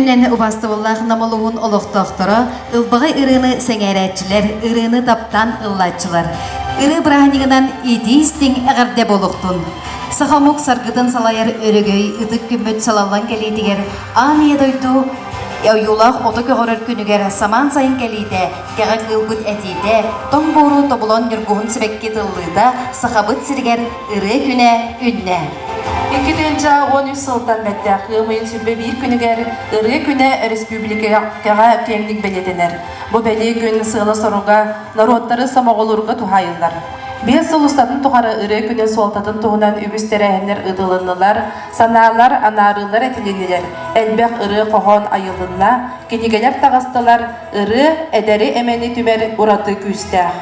күнүнэн убаастабыллаах Нам улууһун олохтоохторо, ылбаҕай ырыаны сэҥээрээччилэр, ырыаны таптаан ыллааччылар. Ырыа бырааһынньыгынан итии-истиҥ эҕэрдэ буолуохтун! Саха омук саргытын салайар өрөгөй ытык күммүт салаллан кэлиитигэр аан ийэ дойду ойуулаах ото көҕөрөр күнүгэр самаан сайын кэлиитэ, кэҕэ кыылбыт этиитэ, тоҥ буору тобулан ньургуһун сибэкки тыллыыта Сахабыт сиригэр ырыа күнэ үүннэ. 2013 сылтан бэттэх ыам ыйын 21 күнүгэр Ырыа күнэ өрөспүүбүлүкэҕэ киэҥник бэлиэтэнэр. Бу бэлиэ күн сыала-соруга норуоттары сомоҕолуурга туһаайыллар. 5 сыл устатын тухары Ырыа күнүн суолтатын туһунан үгүс тэрээһиннэр ыытылыннылар, санаалар, анаарыылар этилиннилэр, элбэх ырыа-хоһоон айылынна, кинигэлэр таҕыстылар, ырыа эдэри-эмэни түмэр ураты күүстээх.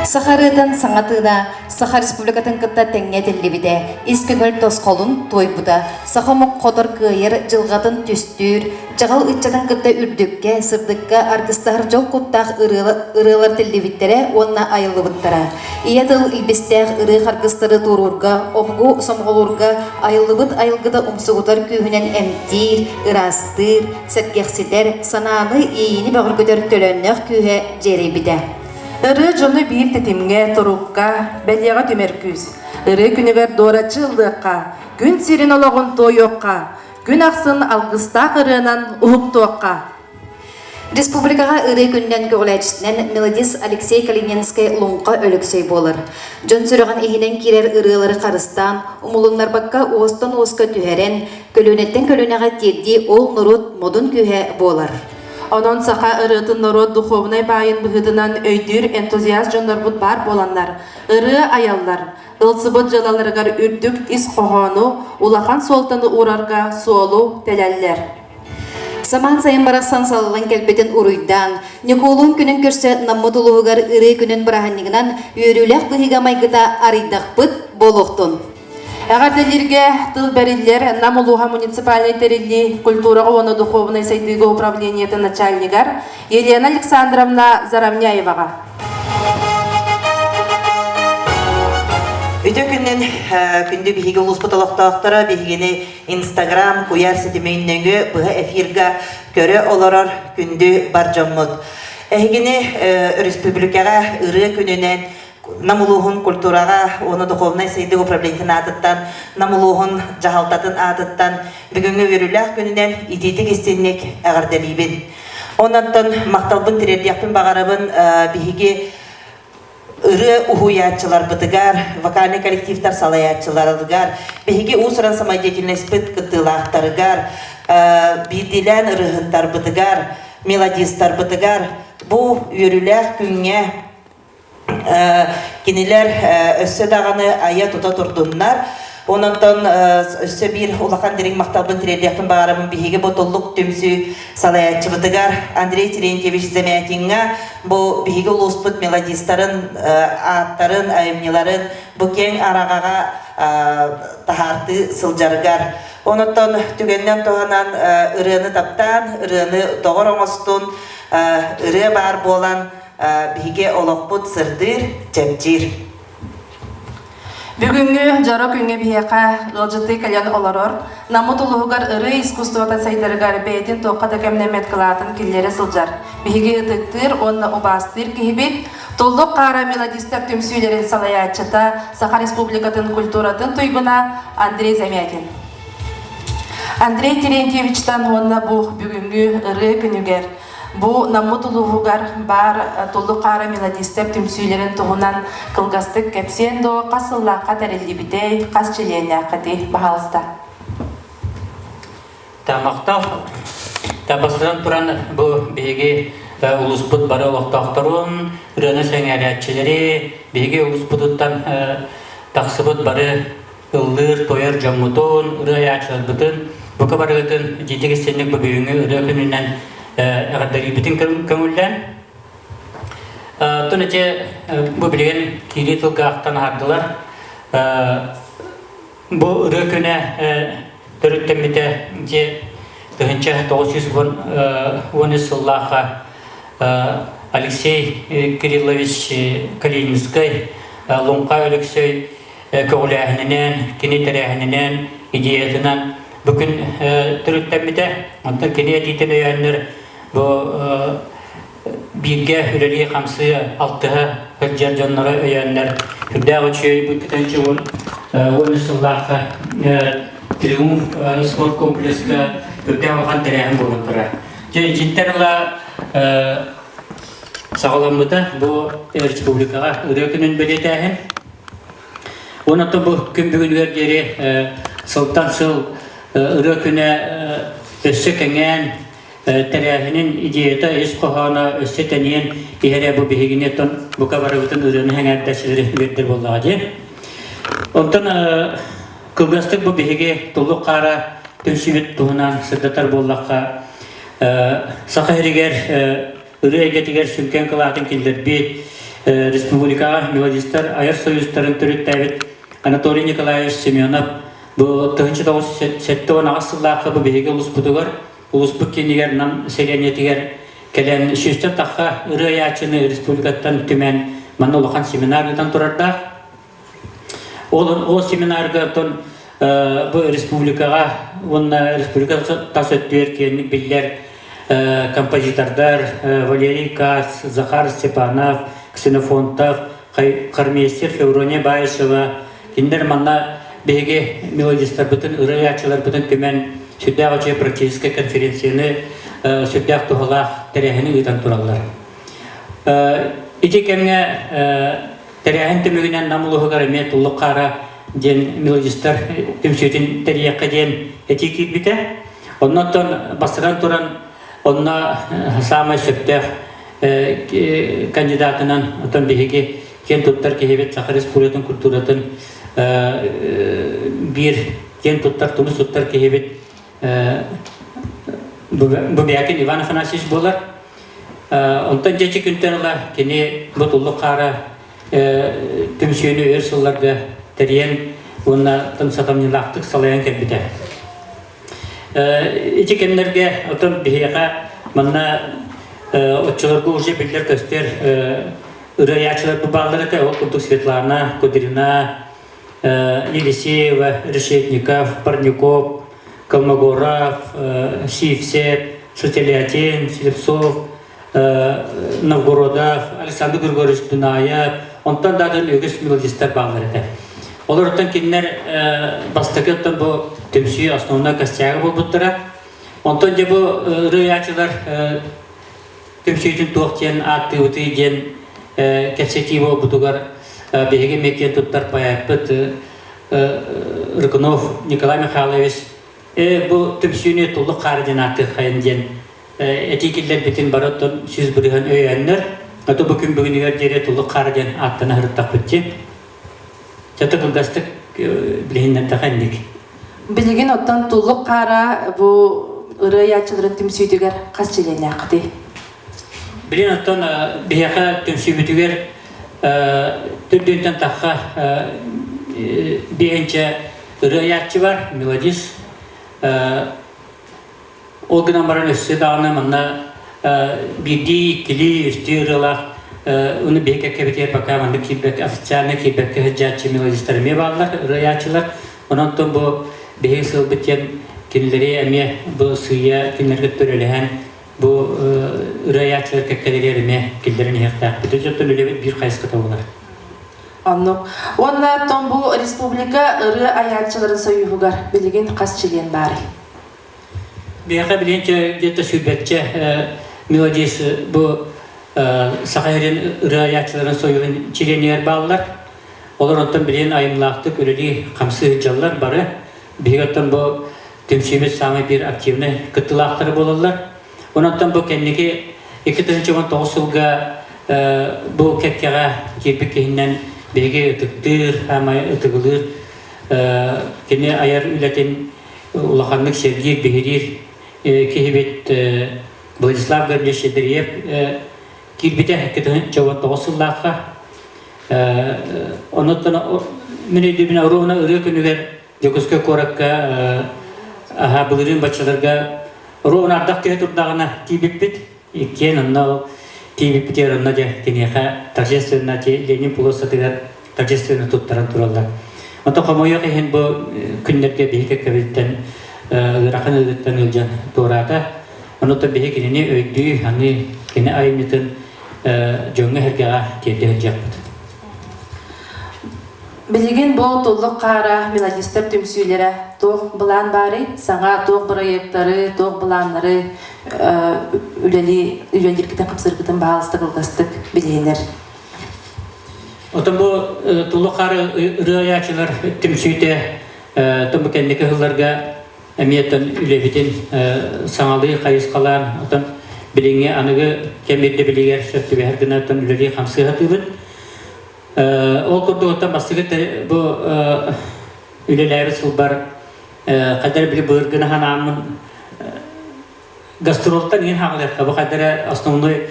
Саха ырыатын саҥа тыына Саха Республикатын кытта тэҥҥэ этиллибитэ, ис көҥүл тосхолун туойбута, саха омук хотор кыайар дьылҕатын түстүүр, дьаҕал ыччатын кытта үрдүккэ, сырдыкка аргыстаһар дьол куттаах ырыалар тиллибиттэрэ уонна айыллыбыттара. Ийэ тыл илбистээх ырыа харгыстары туоруурга, омугу сомоҕолуурга айыллыбыт айылгыта умсугутар күүһүнэн эмтиир, ыраастыыр, сэргэхситэр, санааны, иэйиини бөҕөргөтөр төлөннөөх күүһэ дьиэрэйбитэ. Ырыа дьону биир тэтимҥэ, турукка, бэлиэҕэ түмэр күүс. Ырыа күнүгэр дуораччы ыллыахха, күн сирин олоҕун туойуохха, күн ахсын алгыстаах ырыанан уһуктуохха. Республикаҕа ырыа күнүнэн көҕүлээччитинэн мелодист Алексей Калининскай-Луҥха Өлөксөй буолар. Дьон сүрэҕин иһинэн киирэр ырыалары харыстаан, умулуннарбакка уостан уоска түһэрэн, көлүөнэттэн көлүөнэҕэ тиэрдии ол норуот модун күүһэ буолар. Онон саха ырыатын норуот духуобунай баайын быһыытынан өйдүүр энтузиаст дьоннорбут баар буоланнар, ырыа айаллар, ылсыбыт дьыалаларыгар үрдүк ис хоһоону, улахан суолтаны уурарга суолу тэлэллэр. Самаан сайын барахсан салаллан кэлбитин уруйдаан, Ньукуолун күнүн көрсө Наммыт улууһугар ырыа күнүн бырааһынньыгынан үөрүүлээх быһыыга-майгыта арыйдахпыт буолуохтун! Эҕэрдэлииргэ тыл бэриллэр Нам улууһа муниципальнай тэриллии культураҕа уонна духуобунай сайдыыга управлениетын начальнигар Елена Александровна Заровняеваҕа. Үтө күнүн күндү биһиги улууспут олохтоохторо биһигини Инстаграм куйаар ситимин нөҥүө быһа эфирга көрө олорор күндү бар дьоммут. Эһигини өрөспүүбүлүкэҕэ ырыа күнүнэн Нам улууһун культураҕа уонна духовнай сайдыы управлениетын аатыттан, Нам улууһун дьаһалтатын аатыттан бүгүҥҥү үөрүүлээх күнүнэн итиитик истинник эҕэрдэлиибин. Онон махталбын тириэрдиэхпин баҕарабын биһиги ырыа уһуйааччыларбытыгар, вокальнай коллективтар салайааччыларыгар, биһиги уус-уран самодеятельностьпыт кыттыылаахтарыгар, биирдиилээн ырыаһыттарбытыгар, мелодистарбытыгар бу үөрүүлээх күҥҥэ Кинилэр өссө даҕаны айа-тута турдуннар. Онон өссө биир улахан дириҥ махталбын тириэрдиэхпин баҕарабын биһиги бу Туллук түмсүү салайааччыбытыгар Андрей Терентьевич Замятиҥҥа бу биһиги улууспут мелодистарын ааттарын, айымньыларын бу киэҥ араҕаҕа таһаартыы сылдьарыгар. Онон түгэнинэн туһанан ырыаны таптаан, ырыаны доҕор оҥостун, ырыа баар буолан биһиги олохпут сырдыыр, чэпчиир. Бүгүҥҥү дьоро күҥҥэ биһиэхэ ыалдьыттыы кэлэн олорор, Наммыт улууһугар ырыа искусствота сайдарыгар бэйэтин туохха да кэмнэммэт кылаатын киллэрэ сылдьар, биһиги ытыктыыр уонна убаастыыр киһибит, Туллук хаара мелодистар түмсүүлэрин салайааччыта, Саха Республикатын культуратын туйгуна Андрей Замятин. Андрей Терентьевичтан уонна бу бүгүҥҥү ырыа күнүгэр Бу Наммыт улууһугар баар Туллук хаара мелодистар түмсүүлэрин туһунан кылгастык кэпсиэн дуо, хас сыллаахха тэриллибитэй, хас чилиэннээххитий, баһаалыста. Махтал. Бастатан туран бу биһиги улууспут бары олохтоохторун, ырыаны сэҥээрээччилэри, биһиги улууспутуттан тахсыбыт бары ыллыыр, туойар дьоммутун, ырыа айааччыларбытын, бука барыгытын дьиэтик истинник бу бүгүҥҥү ырыа күнүнэн эҕэрдэлиирбитин көҥүллээн. Оттон ити бу билигин киирии тылга ахтан аһардылар. Бу ырыа күнэ төрүттэммитэ дьиэ 1913 сыллаахха Алексей Кириллович Калининскай, Луҥха Өлөксөй көҕүлээһининэн, кини тэрээһининэн, идеятынан бу күн төрүттэммитэ. Онтон кини этиитин өйөөннөр бу бииргэ үлэлии-хамсыы алтыһа сылдьар дьонноро өйөөннөр үрдээх үчүгэй бу 2013 сыллаахха Триумф спорт комплекска үрдээх улахан тэрээһин буолан турар. Дьэ итинтэн ыла саҕаламмыта бу республикаҕа ырыа күнүн бэлиэтээһин. Уонна бу күн бүгүнүгэр диэри сылтан сыл ырыа күнэ өссө кэҥээн тэрээһинин идеята, ис хоһооно өссө тэнийэн иһэрэ бу биһигини оттон бука барыбытын ырыаны сэҥээрдээччилэри үөрдэр буоллаҕа дии. Онтон кылгастык бу биһиги Туллук хаара түмсүүбүт туһунан сырдатар буоллахха, Саха сиригэр ырыа эйгэтигэр сүҥкэн кылаатын киллэрбит, республикаҕа мелодистар айар союзтарын төрүттээбит Анатолий Николаевич Семенов бу 1978 сыллаахха бу биһиги улууспутугар улууспут киинигэр Нам сэлиэнньэтигэр кэлэн сүүстэн тахха ырыа айааччыны республикаттан түмэн манна улахан семинар ыытан турардаах. Ол, ол семинарга оттон бу республикаҕа уонна республика тас өттүгэр киэҥник биллэр композитордар Валерий Кац, Захар Степанов, Ксенофонтов, хормейстер Феврония Баишева кинилэр манна биһиги мелодистарбытын, ырыааччыларбытын түмэн сүрдээх үчүгэй практическай конференцияны сүрдээх туһалаах тэрээһини ыытан тураллар. Ити кэмҥэ тэрээһин түмүгүнэн Нам улууһугар эмиэ Туллук хаара диэн мелодистар түмсүүтүн тэрийиэххэ диэн этии киирбитэ. Оннуттан бастатан туран онно саамай сөптөөх кандидатынан оттон биһиги киэн туттар киһибит Саха Республикатын культуратын биир киэн туттар тумус туттар киһибит Бубякин Иван Афанасьевич буолар. Онтон дьэчи күнтэн ыла кини бу туллук хаара түмсүүнү өр сылларга тэрийэн уонна сатамньылаахтык салайан кэлбитэ. Ити кэмнэргэ оттон биһиэхэ манна оччолорго уже биллэр-көстөр ырыаяччылар бааллар этэ. Ол курдук Светлана Кудрина, Елисеева, Решетников, Парников, Колмогоров, Сивцев, Сутелятин, Слепцов, Новгородов, Александр Григорьевич Дунаев, онтон да атын үгүс мелодистар бааллар этэ. Олортон кинилэр бастакы оттон бу түмсүү основной костяга буолбуттара. Онтон дьэ бу ырыаячылар түмсүүтүн туох диэн ааттыыбытый диэн кэпсэтии буолбутугар биһиги эмиэ киэн туттар поэппыт Рыкунов Николай Михайлович бу түмсүүнү Туллук хаара диэн ааттыаххайын диэн этии киллэрбитин бары оттон 100% өйөөннөр, ото бу күн бүгүнүгэр диэри Туллук хаара диэн ааттана сырыттахпыт дии. Чата кылгастык билиһиннэрдэхэ инник. Билигин оттон Туллук хаара бу ырыа айааччыларын түмсүүтүгэр хас чилиэннээххитий? Билин оттон биһиэхэ түмсүүбүтүгэр төрдүнтэн тахха биэһинчэ ырыа айааччы бар, мелодист. Ол гынан баран өссө даҕаны манна биирдии, иккилии, үстүү ырыалаах уну биһи кэккэбитигэр пока маннык киирбэккэ, официально киирбэккэ сылдьааччы мелодистар эмиэ бааллар, ырыаяччылар. Онон бу биһиги сылбыт диэн кинилэри эмиэ бу сыыйа кинилэргэ төлөлөһөн бу ырыаяччылар кэккэлэригэр эмиэ киллэрэн иһиэхтээхпит. Дьоттон үлэбит биир хайысхата буолар. Оннук. Уонна оттон бу республика ырыа айааччыларын союһугар билигин хас чилиэн баарый? Биһиэхэ билигин где-то сүүрбэччэ мелодист бу Саха сирин ырыа айааччыларын союһун чилиэнигэр бааллар. Олор оттон билигин айымлаахтык үлэлии хамсыы сылдьаллар бары. Биһиги оттон бу түмсүүбүт саамай биир активнай кыттыылаахтара буолаллар. Онон бу кэнники 2019 сылга бу кэккэҕэ киирбит киһинэн биһиги ытыктыыр, саамай ытыгылыыр кини айар үлэтин улаханнык сэргиир, биһириир киһибит Владислав Гаврильевич Ядреев киирбитэ 2019 сыллаахха. Онон мин өйдүүбүн оруобуна ырыа күнүгэр Дьокуускай куоракка аһа былырыын баччаларга оруобуна ардах түһэ турдаҕына тиийбиппит. Иккиэн онно тиийбиппитигэр онно дьэ киниэхэ торжественно Ленин площадыгар торжественно туттаран тураллар. Онтон хомойуох иһин бу күннэргэ биһиги кэккэбиттэн ыарахан ыарыыттан ыалдьан туораата. Онуота биһи кинини өйдүү, аны кини айымньытын дьоҥҥо-сэргэҕэ тиэрдэ сылдьыахпыт. Билигин бу туллук хаара мелодистар түмсүүлэрэ туох былаан баарый? Саҥа туох бырайыактары, туох былааннары үлэлии үлэлииргитин хамсыыргытын баһаалыста кылгастык билиһинэр. Отон бу туллук хаары ырыа айааччылар түмсүүтэ бу кэнники сылларга эмиэ оттон үлэбитин саҥалыы хайысхалаан оттон билиҥҥи аныгы кэм ирдэбилигэр сөп түбэһэр гына оттон үлэлии хамсыы сатыыбыт. Ол курдук оттон бастакы бу үлэлээбит сылбар хайдары били былыргыны ханааммын гастролтан иһин хаалыахха бу хайдары основной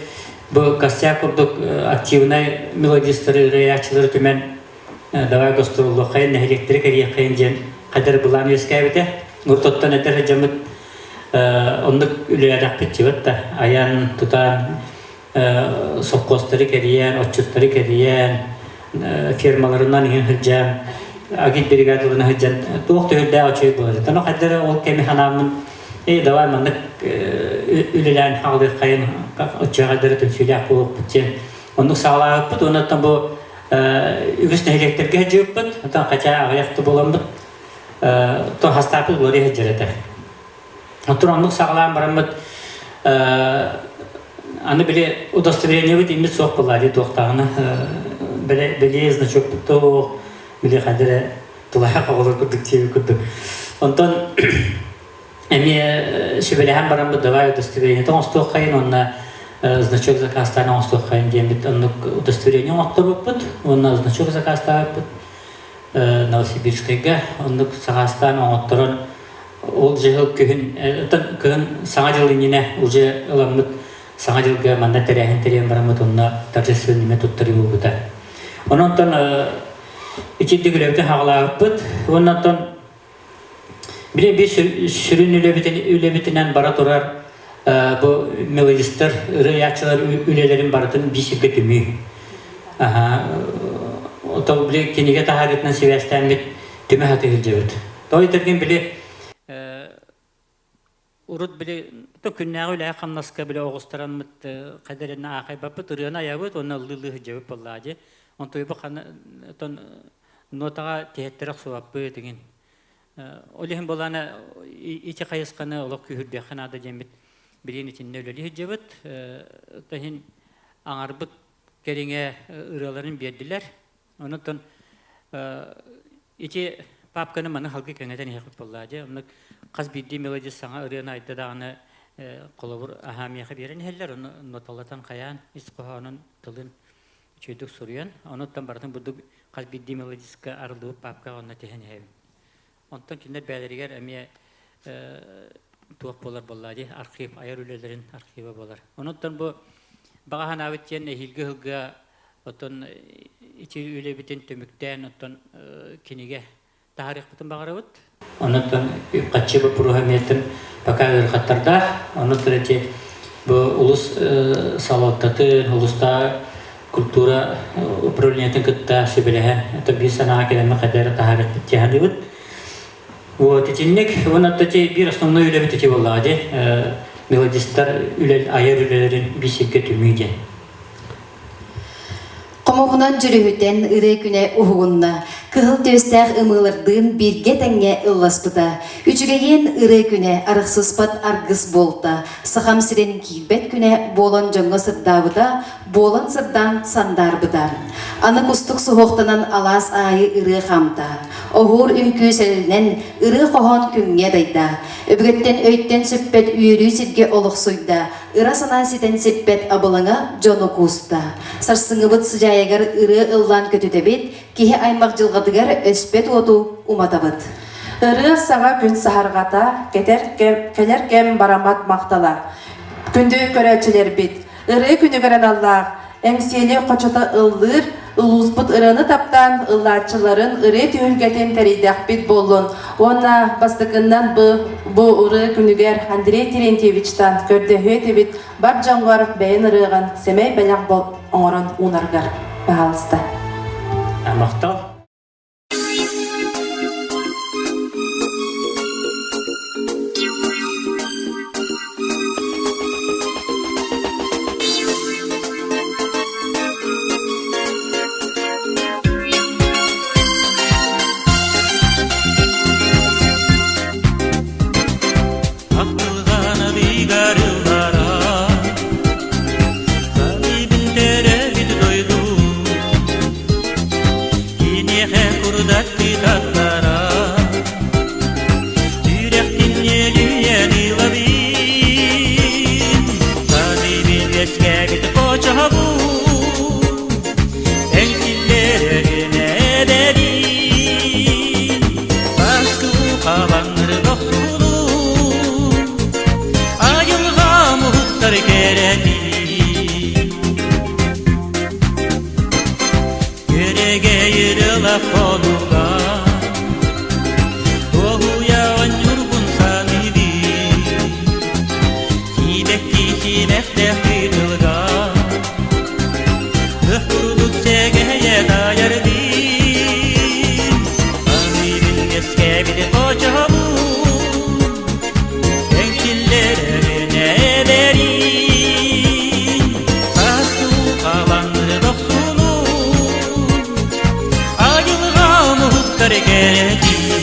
бу костяк курдук активнай мелодистары ырыаяччылары түмэн давай гастроллуоххайын нэһилиэктэри кэриэххэйин диэн хайдары былаан үөскээбитэ уртоттон этэр сылдьаммыт оннук үлэлээтэхпит чыбыт да айан тутан сопхуостары кэрийэн, отчуттары кэрийэн, фермаларынан иһин сылдьан, агит бригадаларынан сылдьан туох төһүрдээх үчүгэй буолар. Ону хайдары ол кэми ханааммын эй давай маннык үлэлээн хаалыаххайын оччоҕо хайдары түмсүүлээх буолуохпут диэн оннук саҕалаабыппыт. Оннуттан бу үгүс нэһилиэктэргэ сылдьыбыппыт. Оттон хотя аҕыйах да буоламмыт то хастааппыт уларыйа сылдьар этэ. Оттон оннук саҕалаан бараммыт аны били удостоверениебыт иммит суох буолла дии туохтааҕына бэлиэ значокпут туох били хайда эрэ тулаайах оҕолор курдук диэбит курдук. Онтон эмиэ сүбэлэһэн бараммыт давай удостоверение оҥостуоххайын уонна значок заказтаан оҥостуоххайын диэммит оннук удостоверение оҥотторбуппут уонна значок заказтаабыппыт Новосибирскайга оннук саҕастаан оҥотторон Ол дьыл күһүн, кыһын Саҥа дьыл иннинэ уже ыламмыт Саҥа дьылга манна тэрээһин тэрийэн бараммыт онно торжественныйма туттарыы буолбута. Онон оттон итирдик үлэбитин хаҕалаабыппыт. Уонна оттон били биир сүрүн үлэбитин, үлэбитинэн бара турар бу мелодистар, ырыаяччылар үлэлэрин барытын биир сиргэ түмүү. Оттон били кинигэ таһаарыытынан сибээстээммит түмэ сатыы сылдьабыт. Тоҕо диэтэргин били урут били күннээҕи үлэҕэ хамнаска били оҕустараммыт хайда эрэ аахайбаппыт ырыаны айабыт уонна ыллыы-ыллыы сылдьабыт буоллаҕа дии. Онтуйбут ханна оттон нотаҕа тиһэттэрэ охсубаппыт игин. Ол иһин буолаана ити хайысханы олох күүһүрдүөххэ наада диэммит билигин итиннэ үлэлии сылдьабыт. Оттон иһин аҥарбыт кэриҥэ ырыаларын биэрдилэр. Онон ити папканы маны халгы кэҥэтэн иһэхпит буоллаа дьэ. Онно хас биирдии мелодист саҥа ырыаны айда даҕаны холобур аһаа миэхэ биэрэн иһэллэр, ону ноталатан хайаан ис хоһоонун тылын үчүгэйдик суруйан, онуттан барытын бурдук хас биирдии мелодистка арыллыбыт папкаҕа онно тиһэн иһэбин. Онтон кинилэр бэйэлэригэр эмиэ туох буолар буоллаа дии, архив, айар үлэлэрин архива буолар. Онуттан бу баҕа санаабыт диэн эһиилги ыһылга оттон ити үлэбитин түмүктээн оттон кинигэ таһаарыахпытын баҕарабыт. Онуттан үп-харчы боппуруоһа эмиэтин пока ыарахаттардаах. Онуттан ити бу улус салалтатын, улустааҕы культура управлениетын кытта сүбэлэһэн, это биир санааҕа кэлэммит хайда эрэ таһаарыахпыт дии саныыбыт. Вот итинник уонна биир основной үлэбит ити буоллаҕа дии мелодистар үлэ айар үлэлэрин биир сиргэ түмүү диэн. Хомуһунан дьүрүһүтэн ырыа күнэ уһугунна. Кыһыл түөстээх ымыылардыын бииргэ тэҥҥэ ылласпыта. Үчүгэйиэн ырыа күнэ арахсыспат аргыс буолта. Сахам сирин киирбэт күнэ буолан дьоҥҥо сырдаабыта, буолан сырдаан сандаарбыта. Аны кустук суһуохтанан алаас аайы ырыа хаамта. Оһуор үҥкүү сэлэлинэн ырыа-хоһоон күҥҥэ дайда. Өбүгэттэн өйтөн сүппэт үөрүү сиргэ олохсуйда. Ыра санаа ситэн сиппэт абылаҥа дьону кууста. Сарсыҥҥыбыт сыдьаайыгар ырыа ыллаан көтүтэбит, киһи аймах дьылҕатыгар өспөт уоту уматабыт. Ырыа саҥа күн саһарҕата, кэтэр кэм, кэлэр кэм бараммат махтала. Күндү көрөөччүлэрбит, ырыа күнүгэр аналлаах Эҥсиэли хочото ыллыыр, улууспут ырыаны таптаан ыллааччыларын ырыа түһүлгэтин тэрийдэхпит буоллун уонна бастакыннан бу, бу ырыа күнүгэр Андрей Терентьевичтан көрдөһүө этибит бар дьоҥҥор бэйэн ырыаҕын сэмэй бэлэх оҥорон уунаргар баһаалыста. Махтал. кэрэтин.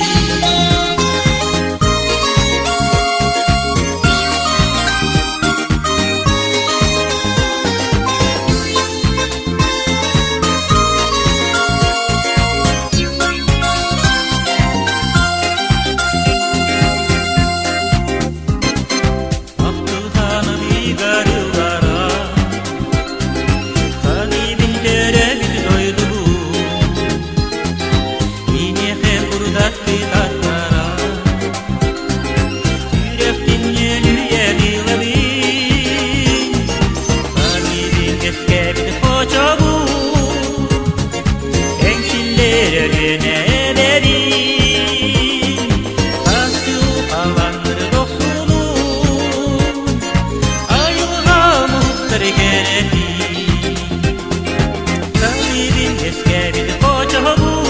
Ахтылханым ыгарылара, Ханибин төрөбүт дойдубун, Киниэхэ курдаттыы таттара, Сүрэхтин ньүөлүйэн ылабын, Ханибин кэскэбит хочобун, Эҥсиллэр өлүөнэ эбэбин, Хастыы халанныр дохсунун, Айылҕа муһуктар кэрэтин, Ханибин кэскэбит хочобун,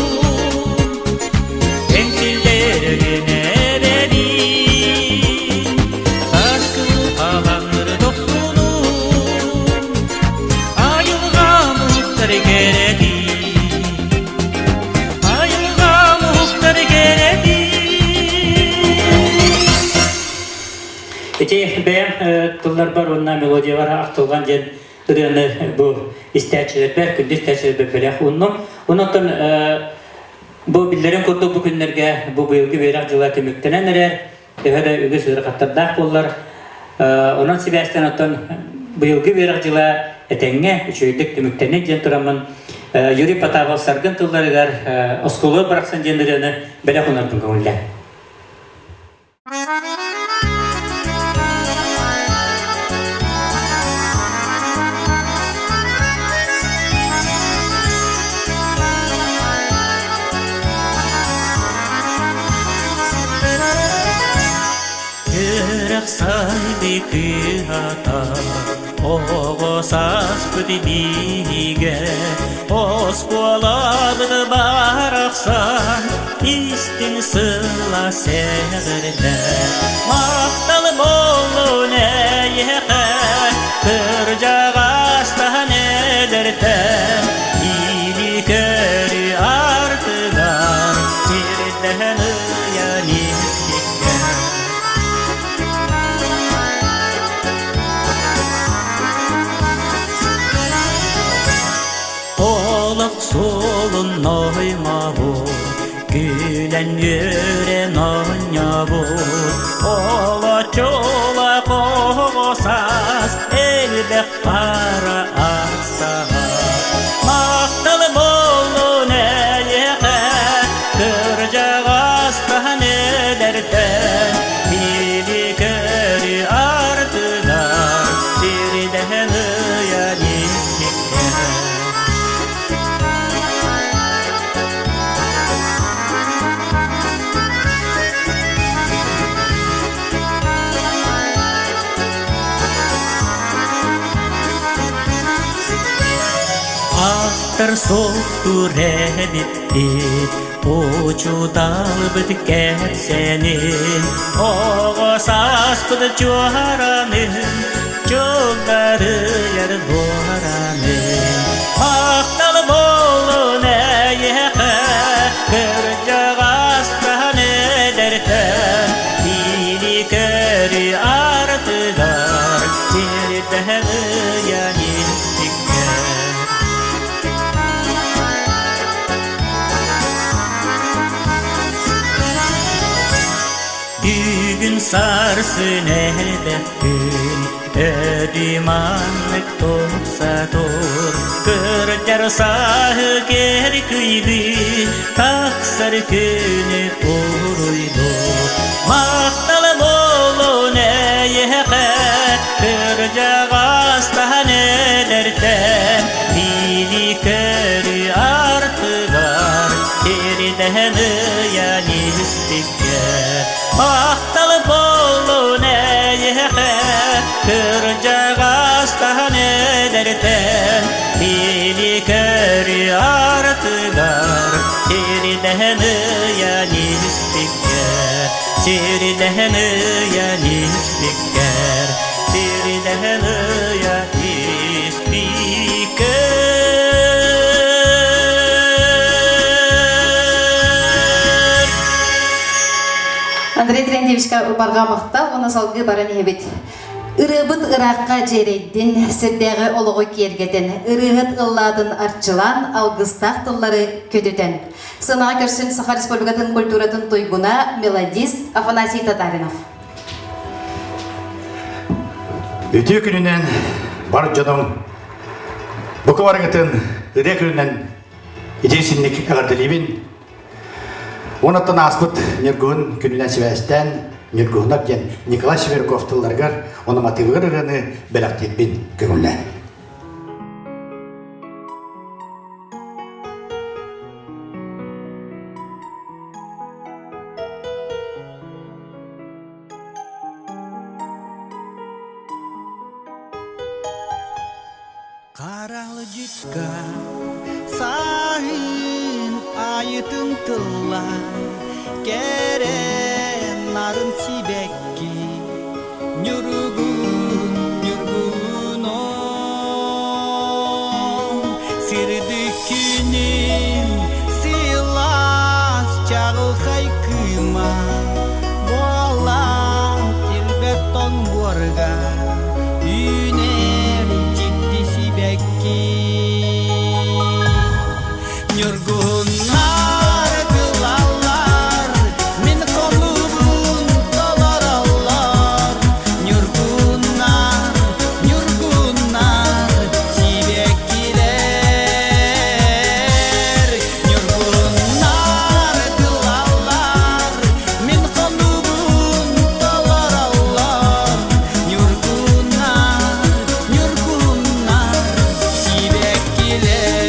Эҥсиллэр өлүөнэ эбэбин, Сааскы халанныр дохсунун, Айылҕа муһуктар кэрэтин, Айылҕа муһуктар кэрэтин. Ити бэйэм тылларбар уонна мелодиялар ахтылҕан диэн ырыаны бу истээччилэрбэр, күндү истээччилэрбэр бэлэх ууннум. Онон бу биллэрин курдук бу күннэргэ бу быйылгы үөрэх дьыла түмүктэнэн эрэр. Төһө да үгүс ыарахаттардаах буоллар, онон сибээстэн оттон быйылгы үөрэх дьыла этэҥҥэ үчүгэйдик түмүктэннин диэн тураммын Юрий Потапов Саргын тылларыгар «Оскуола барахсан» диэн ырыаны бэлэх уунарбын көҥүллээ. Үөрэх сайды кыһата, оҕо сааспыт биһигэ, оскуолабыт барахсан, истиҥ сыла сэҕэрдэ. Махтал буоллун эйиэхэ, кырдьаҕастаһан эдэртэн, или көрү артыгар, сирдэһэн ыйан испиккэ. Олох суолун ноймабу, күлэн үөрэн оонньобу, Олочула қоғосас, элбэх пара арсаға. Мақталы болун эйиэхэ, кырдьаҕастаһан эдэртэн, Или көрү артыгар, сирдэһэн ыйан испиккэ. Автор соттур эбиппит, учууталбыт кэпсэнин, оҕо сааспыт чуоранын, чугдарыйар буоранын. Махтал буолун эйиэхэ, кырдьаҕастан эдэртэн, Или көрү артыгар, сирдэһэн ыйан испиккэр. Бүгүн сарсын элбэх күн, Өдүманнык тупса тур, Кырдьар сааһы кэркүйдү, Тахсар күнү уруйду. Махтал буолун эйиэхэ, Кырдьаҕастаһан эдэртэн, Били көрү артыгар, Сирдэһэн ыйан испиккэ. Махтал буолун эйиэхэ, Кырдьаҕастаһан эдэртэн, Били көрү артыгар, Сирдэһэн ыйан испиккэ. Сирдэһэн ыйан испиккэр, Сирдэһэн ыйан испиккэр. Терентьевичка барҕа махтал уонна салгыы баран иһэбит. Ырыабыт ыраахха дьиэрэйдин, сирдээҕи олоҕу киэргэтэн, ырыаһыт ыллаатын арчылаан, алгыстаах тыллары көтүтэн. Сыанаҕа көрсүн Саха Республикатын культуратын туйгуна, мелодист Афанасий Татаринов. Үтүө күнүнэн бар дьонум бука барыгытын ырыа күнүнэн итии-синник эҕэрдэлиибин. Онуттан ааспыт Ньургуһун күнүнэн сибээстээн Ньургуһунар диэн Николай Сибиряков тылларыгар ономативыгар ырыаны бэлэхтиирбин көҥүллээн. Харалдьыкка сааһын айытын тылла кэрэ нарын сибэкки ньургун ньургун сырдык күнүн сылаас чаҕылхай кыыма буолан тирбэт тоҥ буорга Үүнэр дьикти сибэкки Ньургуһуннар тылаллар мин хонуубун толороллор Ньургуннар, ньургуннар сибэккилэр Ньургуннар тылаллар мин хонуубун толороллор Ньургуннар, ньургуннар, сибэккилэр.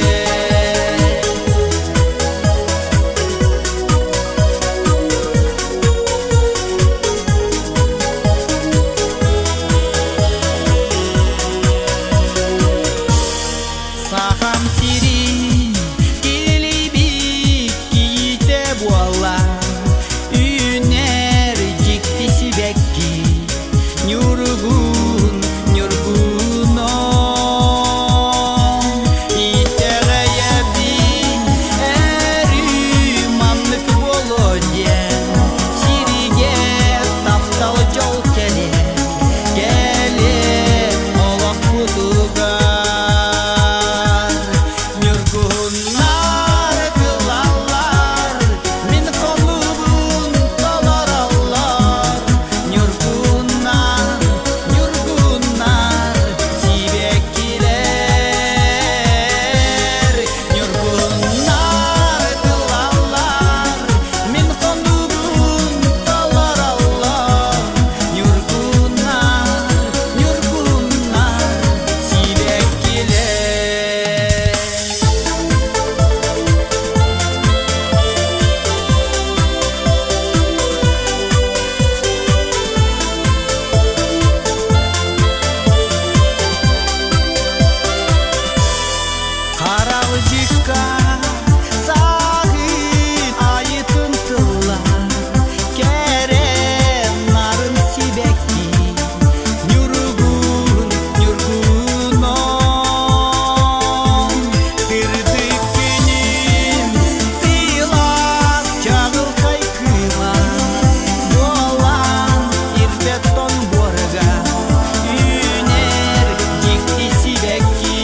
Сахам сирин килибит киитэ буола Үүнэр дьикти сибэкки Ньургун, ньургуном Итэҕэйэбин өрүү маннык буолуо диэн Сиригэ таптал дьол кэлиэ, кэлиэ олохпутугар Ньургуһуннар кылаллар, мин хонуубун толороллор Ньургуннар, ньургуннар, сибэккилэр Ньургуннар тылаллар, мин хонуубун толороллор Ньургуннар, ньургуннар, сибэккилэр. Харалдьыкка сааһын айытын тылла кэрэ нарын сибэкки ньургун ньургуном сырдык күнүм сылаас чаҕылхай кыыма буолан ирбэт тоҥ буорга үүнэр дьикти сибэкки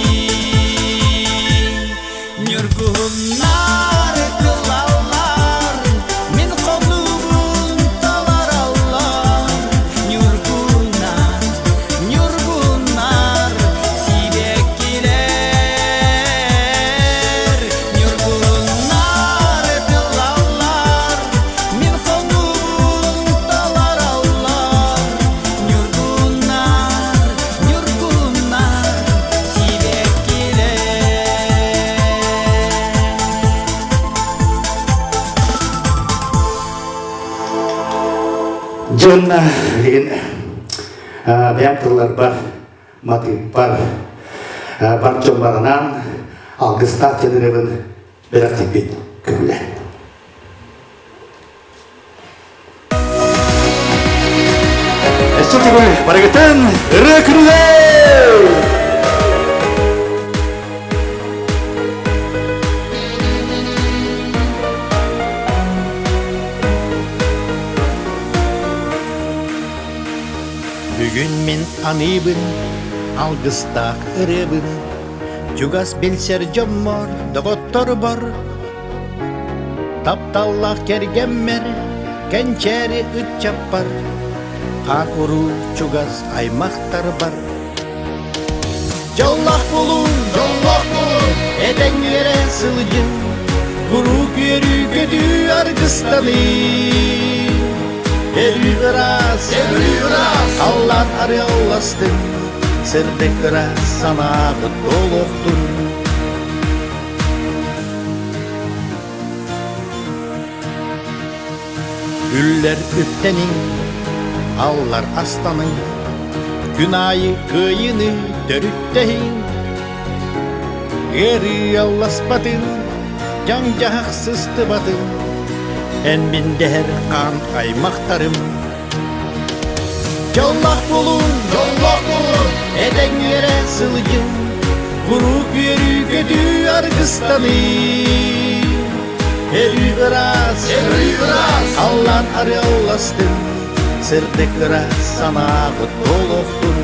Ньургуһуннар кылаллар, мин хонуубун талараллар. Ньургуннар, ньургуннар, сибэккилэр. Ньургуннар тылаллар, мин хонуубун талараллар. Ньургуннар, ньургуннар, сибэккилэр. Дьонна билигин бэйэм тылларбар, матыыппар бар дьоммарынан алгыстаах дьаныырабын бэлэхтиирбин көҥүлэ. Өссө төгүл барыгытын ырыа күнүнэн! Мин аныыбын, алгыстаах ырыабын, Чугас билсэр дьоммор, доҕотторбор, Тапталлаах кэргэммэр, кэнчээри ыччаппар, Хаан уруу чугас аймахтарбар. Дьоллоох булуҥ, дьоллоох булуҥ, этэҥҥэ сылдьыҥ, Куруук үөрүү-көтүү аргыстаныы. Өрүү ыраас, өрүү ыраас, халлаан арыалластын, Сырдык ыраас санааҕыт олохтун. Үллэр үптэниҥ, аллар астаныҥ, Күн аайы кыайыыны төрүттэһиҥ. Ыарыы алласпатын, дьаҥ-дьаһах сыстыбатын, Эн мин дэһэр хаан аймахтарым. Дьоллоох буолуҥ, дьоллоох буолуҥ, этэҥҥэ эрэ сылдьыҥ, Куруук үөрүү-көтүү аргыстаныы. Өрүү ыраас, өрүү ыраас, халлаан арыалластын, Сырдык ыраас санааҕыт олохтун.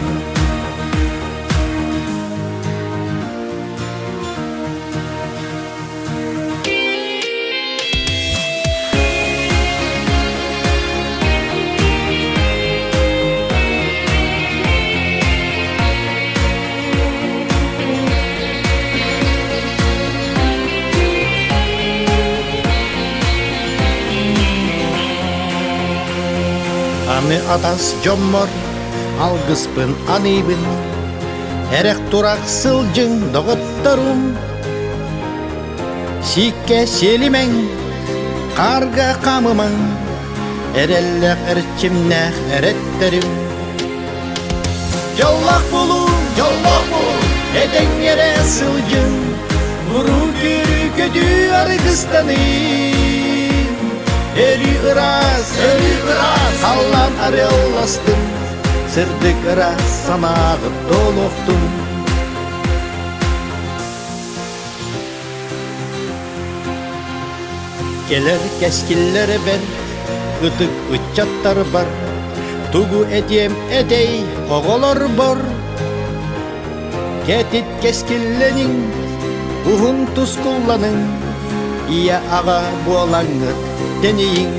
Аны атас дьоммор алгыспын аныыбын, Эрэх-турах сылдьыҥ доҕотторум, Сииккэ сиэлимэҥ, хаарга хаамымаҥ, Эрэллээх эрчимнээх эрэттэрим. Дьоллоох буолуҥ, дьоллоох буолуҥ, этэҥҥэ эрэ сылдьыҥ, Куруук үөрүү-көтүү аргыстаныы. Өрүү ыраас, өрүү ыраас, халлаан арыалластын, Сырдык ыраас санааҕыт толохтун. Кэлэр кэскиллэрбэр, ытык ыччаттарбар Тугу этиэм этэй оҕолорбор? Кэтит кэскиллэниҥ, уһун тускулланыҥ, Ийэ-аҕа буолаҥҥыт тэнийиҥ.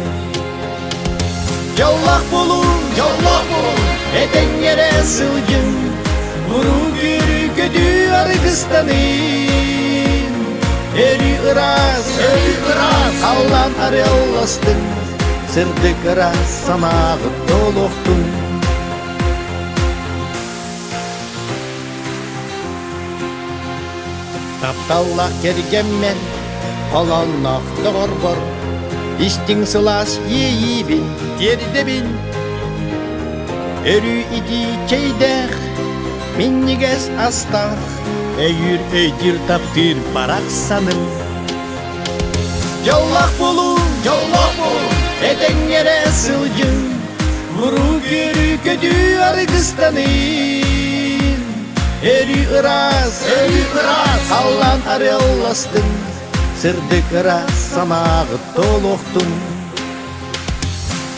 Дьоллоох буолуҥ, дьоллоох буолуҥ, этэҥҥэ эрэ сылдьыҥ, Куруук үөрүү-көтүү аргыстаныҥ. Өрүү ыраас, өрүү ыраас, халлаан арыалластын, Сырдык ыраас санааҕыт толохтун. Тапталлаах кэргэммэр, холоонноох доҕорбор, Истиҥ сылаас иэйиибин тиэрдэбин. Өрүү итии чэйдээх, минньигэс астаах, Өйүүр өйдүүр таптыыр барахсаным. Дьоллоох буолуҥ, дьоллоох буолуҥ, этэҥҥэ эрэ сылдьыҥ, Куруук үөрүү-көтүү аргыстаныын. Өрүү ыраас, өрүү ыраас, халлаан арыалластын, Сырдык ыраас санааҕыт толохтун.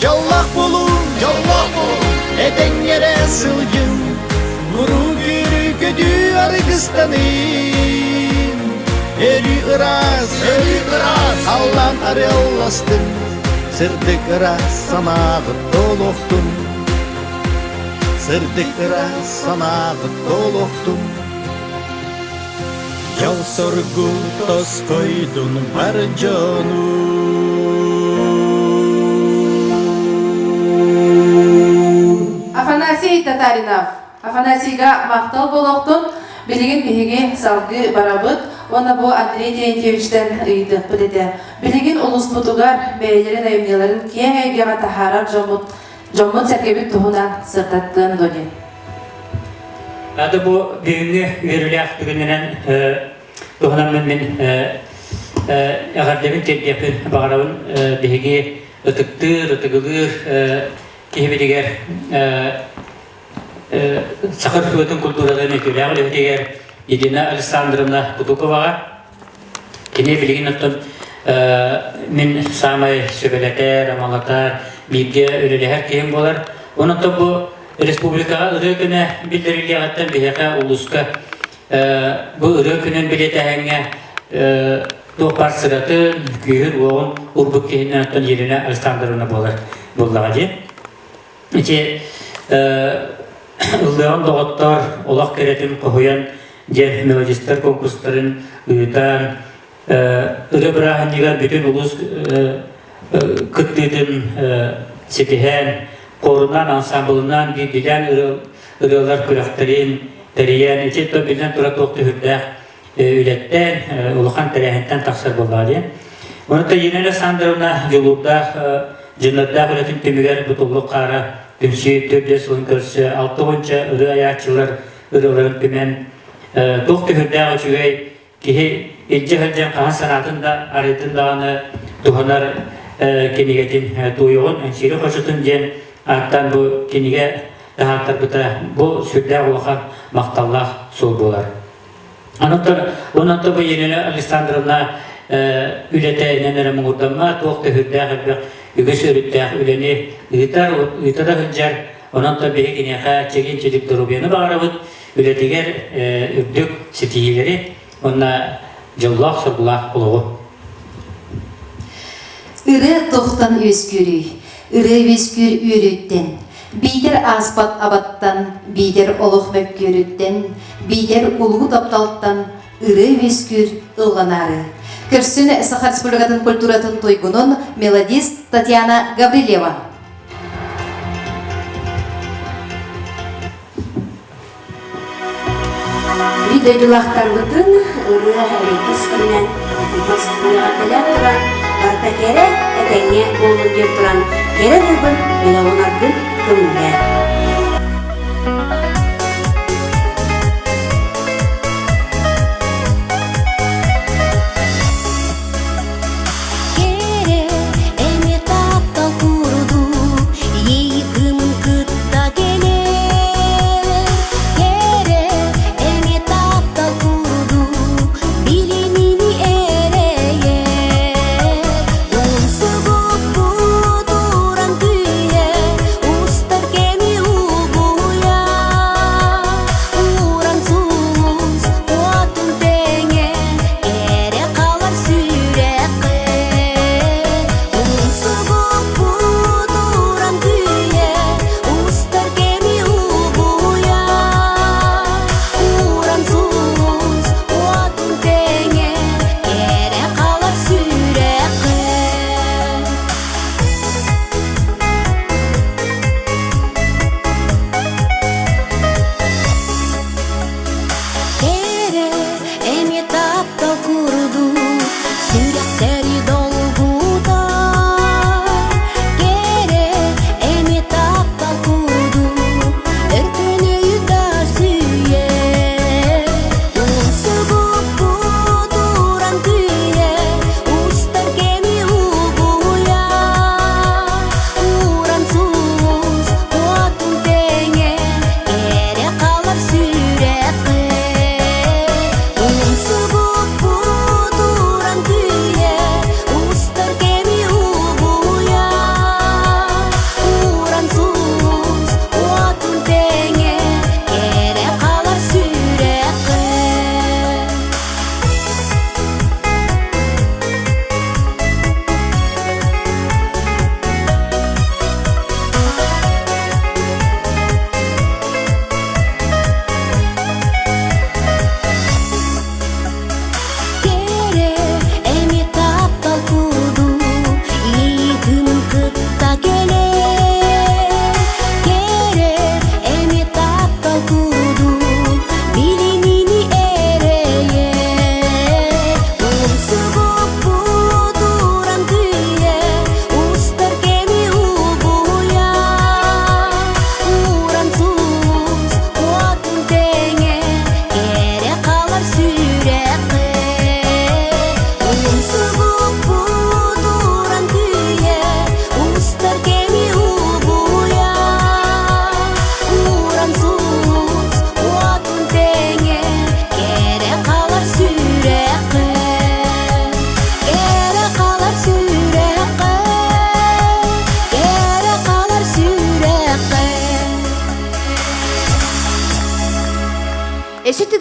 Дьоллоох буолуҥ, дьоллоох буолуҥ, этэҥҥэ эрэ сылдьыҥ, Куруук үөрүү-көтүү аргыстаныын. Өрүү ыраас, өрүү ыраас, халлаан арыалластын, Сырдык ыраас санааҕыт толохтун. Сырдык ыраас санааҕыт толохтун. Дьол-соргу тосхойдун бар дьону. Афанасий Татаринов. Афанасийга махтал буолуохтун. Билигин биһиги салгыы барабыт уонна бу Андрей Терентьевичтэн ыйытыахпыт этэ. Билигин улууспутугар бэйэлэрин айымньыларын киэҥ эйгэҕэ таһаарар дьоммут дьоммут-сэргэбит туһунан сырдаттыан дуо диэн. Ады бу бүгүҥҥү үөрүүлээх түгэнинэн туһунан мин эҕэрдэбин тиэрдиэхпин баҕарабын. Биһиги ытыктыыр, ытыгылыыр киһибитигэр Саха Республикатын культуратын үтүөлээх үлэһитигэр Елена Александровна Кутуковаҕа Кини билигин оттон мин саамай сүбэлэтэр, амалатар, бииргэ үлэлэһэр киһим буолар. Онон бу. республикаҕа ырыа күнэ биллэриллиэҕиттэн биһиэхэ улууска бу ырыа күнүн бэлиэтээһиҥҥэ туох баар сыратын, күүһүн-уоҕун урбут киһинэн оттон Елена Александровна буолар буоллаҕа дии. Ити ыллыаҕын доҕоттоор олох кэрэтин хоһуйан диэн мелодистар конкурстарын ыытан ырыа бырааһынньыгар бүтүн улуус кыттыытын ситиһэн, хорунан, ансамблынан, биирдиилээн ырыалар күрэхтэрин тэрийэн, ити биллэн турар туох түһүрдээх үлэттэн, улахан тэрээһинтэн тахсар буоллаҕа диэн. Онон Елена Александровна дьулуурдаах, дьыннардаах үлэтин түмүгэр бутуллук хаара түмсүү төрдүс сылын көрсө 60 ырыа айааччылар ырыаларын түмэн туох түһүрдээх үчүгэй киһи илдьэ сылдьан хаһан санаатын да арыйтын даҕаны туһанар кинигэтин туойуҕун Эҥсиэри хочотун диэн ааттаан бу кинигэ таһааттарбыта бу сүрдээх улахан махталлаах суол буолар. Онон онон бу Елена Александровна үлэтэ инэн эрэ муҥурдаммат, туох да сүрдээх элбэх үгүс өрүттээх үлэни ыытар, ыыта да сылдьар. Онон биһи киниэхэ чэгиэн-чэдик доруобуйаны баҕарабыт, үлэтигэр үрдүк ситиһиилэри уонна дьоллоох-соргулаах олоҕу. Ырыа тохтон үөскүүрүй, ырыа үөскүүр үөрүүттэн, биитэр ааспат абаттан, биитэр олох мөккүөрүттэн, биитэр улуу тапталтан ырыа үөскүүр ылланаары. Көрсүн Саха Республикатын культуратын туйгунун мелодист Татьяна Гаврильева. Биир дойдулаахтарбытын ырыа эриэккэс күнүнэн ититэ кэлэн туран, барыта кэрэ, этэҥҥэ буоллун диэн туран, кэрэ ырыабын мелодонаргын көҥүллээ. Кэрэ эмиэ таптал курдук иэйии кытта кэлэр. Кэрэ эмиэ таптал курдук билиниини эрэйэр. Умсугуппут уран күйэ устар кэми.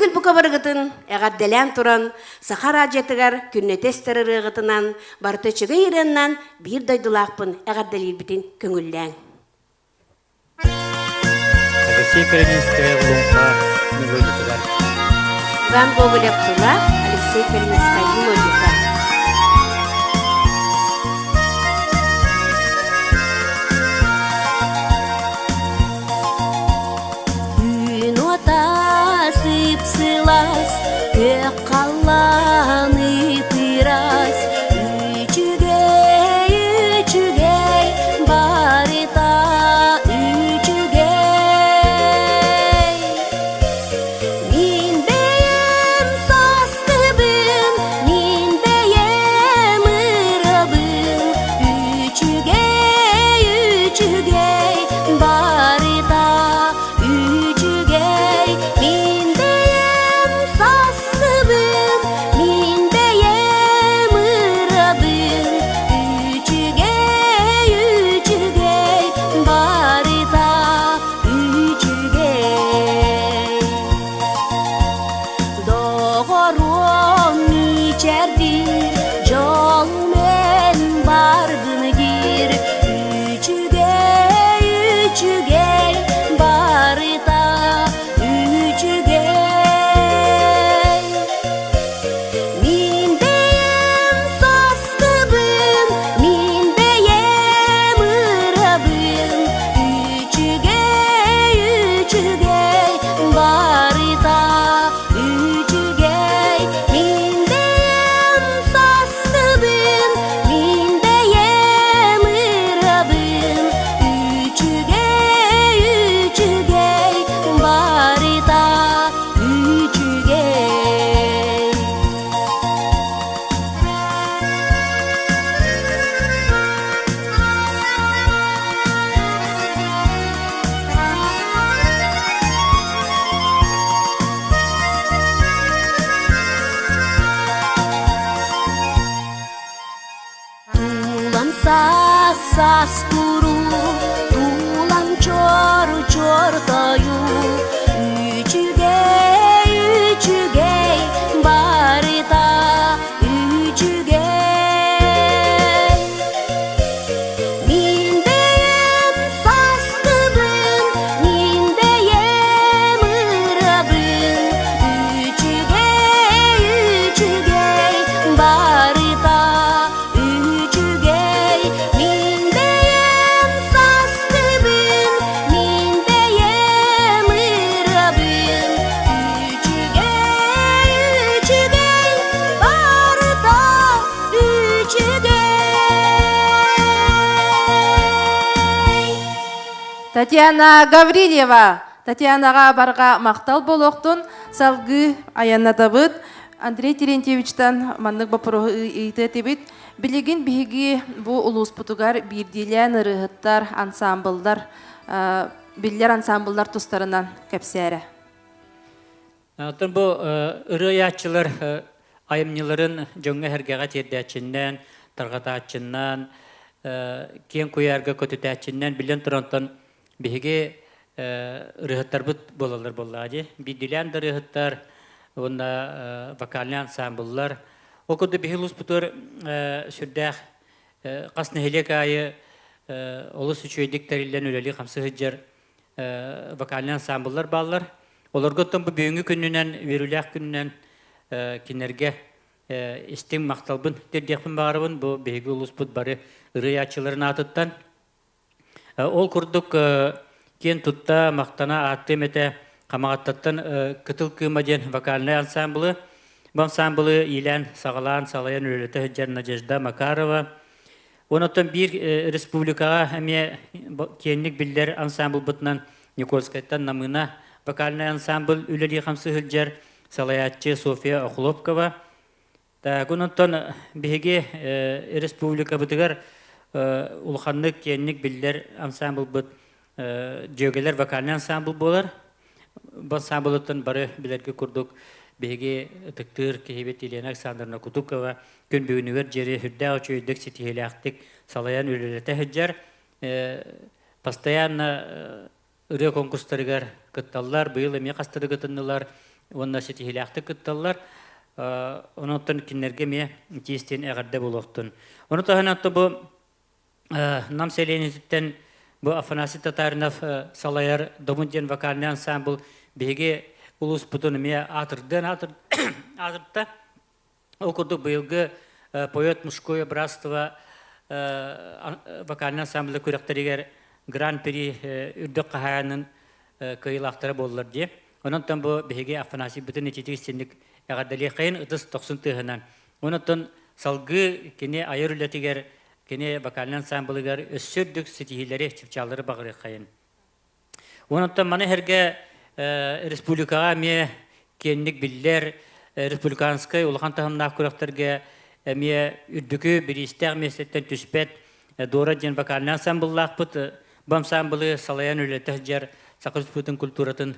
төгүл бука барыгытын эҕэрдэлээн туран, Саха араадьыйатыгар күннэтэ истэр ырыаҕытынан, барыта үчүгэй ырыаннан биир дойдулаахпын эҕэрдэлиирбитин көҥүллээҥ. Алексей Каринская Луҥха мелодиятыгар. Иван Гоголев тыла, Алексей Каринскай мелодията. Күн уота сып-сылаас, күөх халлаан ытырас, үчүгэй, үчүгэй, барыта үчүгэй. Мин бэйэм састыбын, мин бэйэм ырабын, үчүгэй, үчүгэй, барыта үчүгэй. Мин бэйэм састыбын, мин бэйэм ырабын, үчүгэй, үчүгэй, барыта үчүгэй. Доҕоруом мичээрдиир, дьолум эн баргын диир, үчүгэй, үчүгэй, барыта үчүгэй. Мин бэйэм састыбын, мин бэйэм ырабын, үчүгэй, үчүгэй, барыта үчүгэй. Мин бэйэм састыбын, мин бэйэм ырабын, үчүгэй, үчүгэй, барыта үчүгэй. Тулам саас саас куруу, тулам чор чор тою, үчүгэй, үчүгэй, барыта үчүгэй. Мин бэйэм састыбын, мин бэйэм ырабын, үчүгэй, үчүгэй, барыта үчүгэй. Мин бэйэм састыбын, мин бэйэм ырабын, үчүгэй, үчүгэй, барыта үчүгэй. Татьяна Гаврильева. Татьянаҕа барҕа махтал буолуохтун. Салгыы айаннатабыт. Андрей Терентьевичтан маннык боппуруоһу ыйытыа этибит. Билигин биһиги бу улууспутугар биирдиилээн ырыаһыттар, ансаамбыллар, биллэр ансаамбыллар тустарынан кэпсээрэ. Оттон бу ырыа айымньыларын дьоҥҥо-сэргэҕэ тиэрдээччиннэн, тарҕатааччыннан, киэҥ куйаарга көтүтээччиннэн билэн турантан биһиги ырыаһыттарбыт буолаллар буоллаҕа дии. Биирдиилээн да ырыаһыттар уонна вокальнай ансаамбыллар. Ол курдук биһиги улууспутугар сүрдээх хас нэһилиэк аайы олус үчүгэйдик тэриллэн үлэлии-хамсыы сылдьар вокальнай ансаамбыллар бааллар. Олорго оттон бу бүгүҥҥү күнүнэн, үөрүүлээх күнүнэн кинилэргэ истиҥ махталбын тиэрдиэхпин баҕарабын. Бу биһиги улууспут бары ырыааччыларын аатыттан. Ол курдук киэн тутта, махтана ааттыам этэ Хамаҕаттаттан Кытыл Кыыма диэн вокальнай ансаамбылы. Бу ансаамбылы иилээн, саҕалаан, салайан үлэлэтэ сылдьар Надежда Макарова. Онон биир республикаҕа эмиэ киэҥник биллэр ансаамбылбытынан Никольскайтан Намыына вокальнай ансаамбыл үлэлии-хамсыы сылдьар салайааччы Софья Охлопкова. Так, онтон биһиги республикабытыгар улаханнык киэҥник биллэр ансаамбылбыт Дьүөгэлэр вокальнай ансаамбыл буолар. Бу ансаамбылыттан бары билэргэ курдук биһиги ытыктыыр киһибит Елена Александровна Кутукова күн бүгүнүгэр диэри сүрдээх үчүгэйдик ситиһиилээхтик салайан үлэлэтэ сылдьар. Постоянно ырыа конкурстарыгар кытталлар, быйыл эмиэ хастары кытыннылар. уонна ситиһиилээхтик кытталлар. Онон кинилэргэ эмиэ тиистин эҕэрдэ буолуохтун. Ону таһынан бу Нам сэлиэнньэтиттэн бу Афанасий Татаринов салайар Добун диэн вокальный ансамбл биһиги улууспутун эмиэ аатырдыан аатырта. Ол курдук быйылгы поет мужское братство вокальный ансамблы күрэхтэригэр гран-при үрдүк хаһаайынын кыайыылаахтара буоллар дии. Онон бу биһиги Афанасийбытын ититик истинник эҕэрдэлиэххэйин ытыс дохсун тыаһынан. Онон салгыы кини айар үлэтигэр, кини вокальный ансамблыгар өссө үрдүк ситиһиилэри, чыпчааллары баҕарыаххайын. Онон маны сэргэ республикаҕа эмиэ киэҥник биллэр республиканскай улахан таһымнаах күрэхтэргэ эмиэ үрдүкү бириистээх миэстэттэн түспэт Дора диэн вокальный ансамбллаахпыт. Бу ансамблы салайан үлэлэтэ сылдьар Саха Республикатын культуратын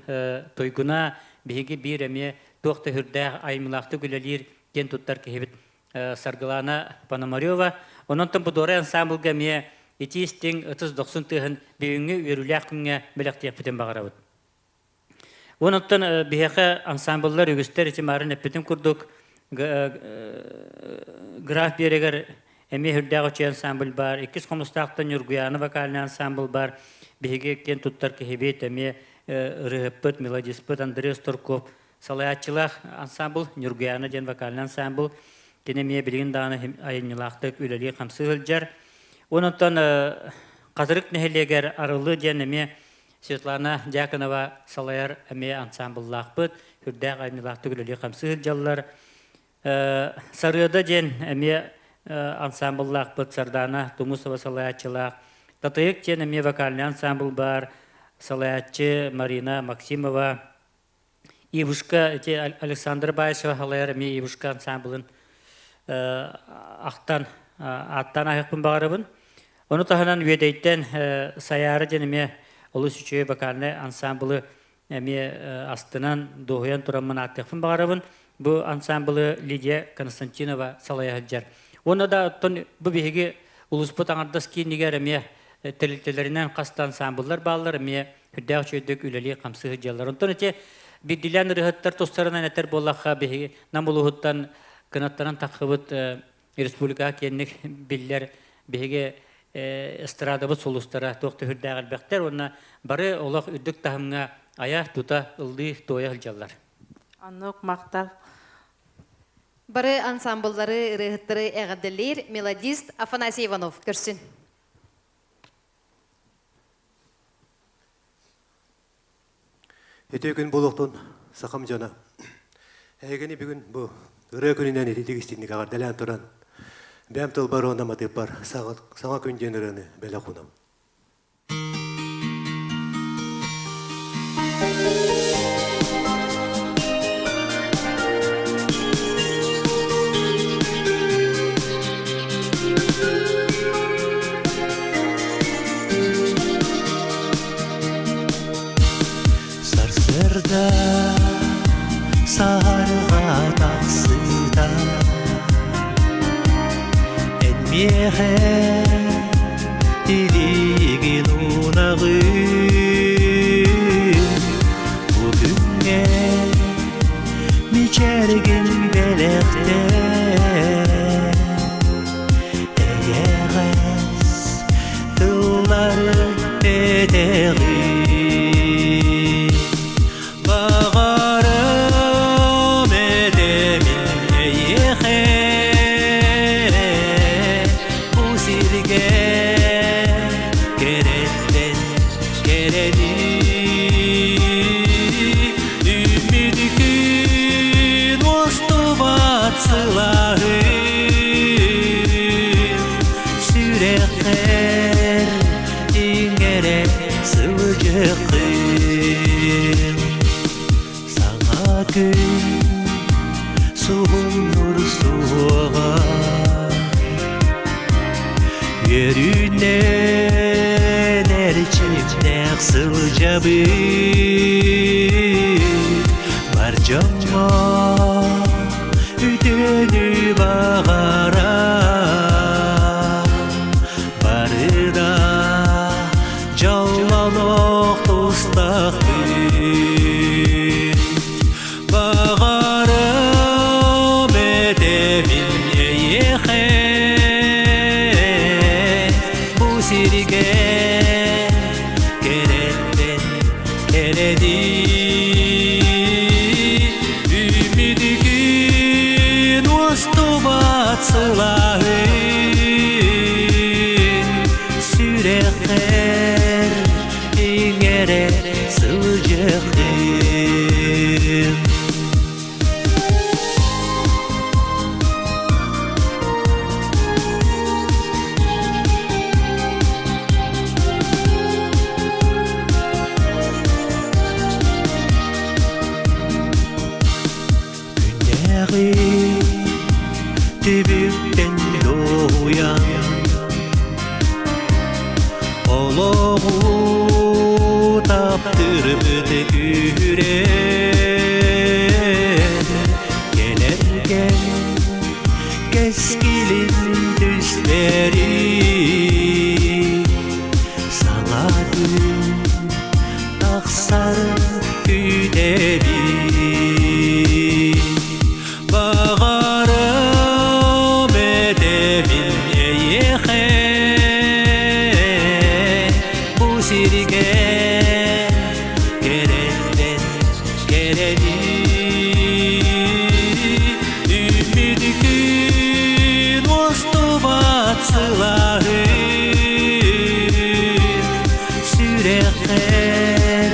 туйгуна биһиги биир эмиэ туох да сүрдээх айымньылаахтык үлэлиир диэн туттар киһибит Саргылана Пономарева. Онон бу Дора ансамблга эмиэ итии-истиҥ ытыс дохсун тыаһын бүгүҥҥү үөрүүлээх күҥҥэ бэлэхтиэхпитин баҕарабыт. Онон биһиэхэ ансамбллар үгүстэр ити маарын эппитим курдук Граф биэрэгэр эмиэ үрдээх үчүгэй ансамбль баар, иккис хомустаахтан Ньургуйаана вокальный ансамбль баар, биһиги киэн туттар киһибит, эмиэ ырыаһыппыт, мелодиспыт Андрей Осторков салайааччылаах ансамбл, Ньургуйаана диэн вокальный ансамбл, кини эмиэ билигин даҕаны айымньылаахтык үлэлии-хамсыы сылдьар. Онон Хатырык нэһилиэгэр Арылы диэн эмиэ Светлана Дьяконова салайар эмиэ ансамбллаахпыт, үрдээх айымньылаахтык үлэлии-хамсыы сылдьаллар. Сарыада диэн эмиэ ансамбллаахпыт Сардаана Тумусова салайааччылаах. Татыйык диэн эмиэ вокальный ансамбл баар, салайааччы Марина Максимова. Ивушка ити Александра Баишева салайар эмиэ Ивушка ансамблын ахтан ааттаан аһыахпын баҕарабын. Ону таһынан Үөдэйтэн Сайаара диэн эмиэ олус үчүгэй вокальнай ансамблы эмиэ астынан, дуоһуйан тураммын ааттыахпын баҕарабын. Бу ансамблы Лидия Константинова салайа сылдьар. Уонна да оттон бу биһиги улууспут аҥардас киинигэр эмиэ тэрилтэлэринэн хас да ансамбллар бааллар, эмиэ үрдээх үчүгэйдик үлэлии-хамсыы сылдьаллар. Онтон ити биирдиилээн ырыаһыттар тустарынан этэр буоллахха, биһиги Нам улууһуттан кынаттанан таххыбыт республикаҕа киэҥник биллэр биһиги эстрадабыт сулустара туох да сүрдээх элбэхтэр уонна бары олох үрдүк таһымҥа айа, тута, ыллыы, туойа сылдьаллар. Оннук махтал. Бары ансамбллары, ырыаһыттары эҕэрдэлиир мелодист Афанасий Иванов көрсүн. Үтүө күн буолуохтун, сахам дьоно. Эһигини бүгүн бу ырыа күнүнэн ититик истинник эҕэрдэлээн туран, бэйэм тылбар уонна матыыппар саҥа күн диэн ырыаны бэлэх уунабын. Сарсыарда саһарҕа тахсыыта Эн миэхэ илиигин уунаҕын Бу күҥҥэ мичээргин бэлэхтээ Эйэҕэс тыллары этэҕин Баҕарым этэмин эйиэхэ Бу сиргэ кэрэттэн кэрэни Үүммүт күн устубат сылааһын Сүрэххэр иҥэрэ сылдьыаххын Саҥа күн суһумнуур суоҕа Үөрүүнэн эрчимнээх сылдьабын Бар дьоҥҥо үтүөнү баҕара Бары да дьоллонуох тустаахпыт. устубат сылааһын сүрэххэр иҥэрэ сылдьыаххын. Күннээҕи түбүктэн дуоһуйан олоҕу таптырбыт күүһүрэн кэлэргэн кэскилин түстэри саҥа күн тахсар күүтэбин Баҕарым этэбин эйиэхэ бу сиргэ кэрэттэн кэрэни Үмүт күн устубат сылааһын сүрэххэр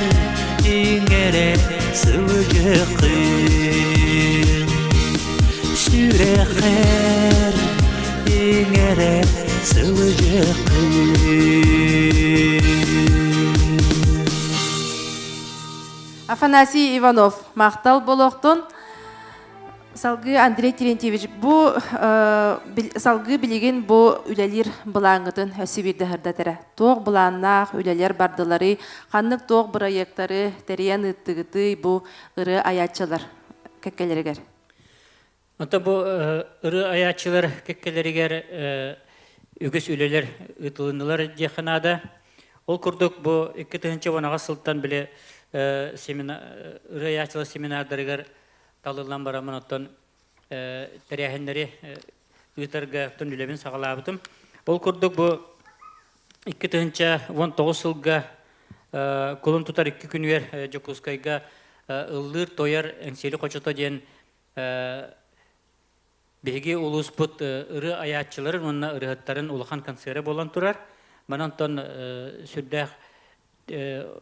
иҥэрэ сылдьыаххын сүрэххэр иҥэрэ сылдьыаххын. Афанасий Иванов, махтал болохтун. Салгыы Андрей Терентьевич, бу салгыы билигин бу үлэлиир былааҥҥытын өссө биирдэ сырдат эрэ. Туох былааннаах үлэлэр бардыларый, ханнык туох бырайыактары тэрийэн ыыттыгытый бу ырыа айааччылар кэккэлэригэр? Онто бу ырыа айааччылар кэккэлэригэр үгүс үлэлэр ыытылыннылар диэххэ наада. Ол курдук бу 2018 сылтан били ырыа айааччылар семинардарыгар талыллан бараммын оттон тэрээһиннэри ыытарга оттон үлэбин саҕалаабытым. Ол курдук бу 2019 сылга кулун тутар икки күнүгэр Дьокуускайга ыллыыр-тойар Эҥсиэли хочото диэн биһиги улууспут ырыа айааччыларын уонна ырыаһыттарын улахан концера буолан турар. Манан онтон сүрдээх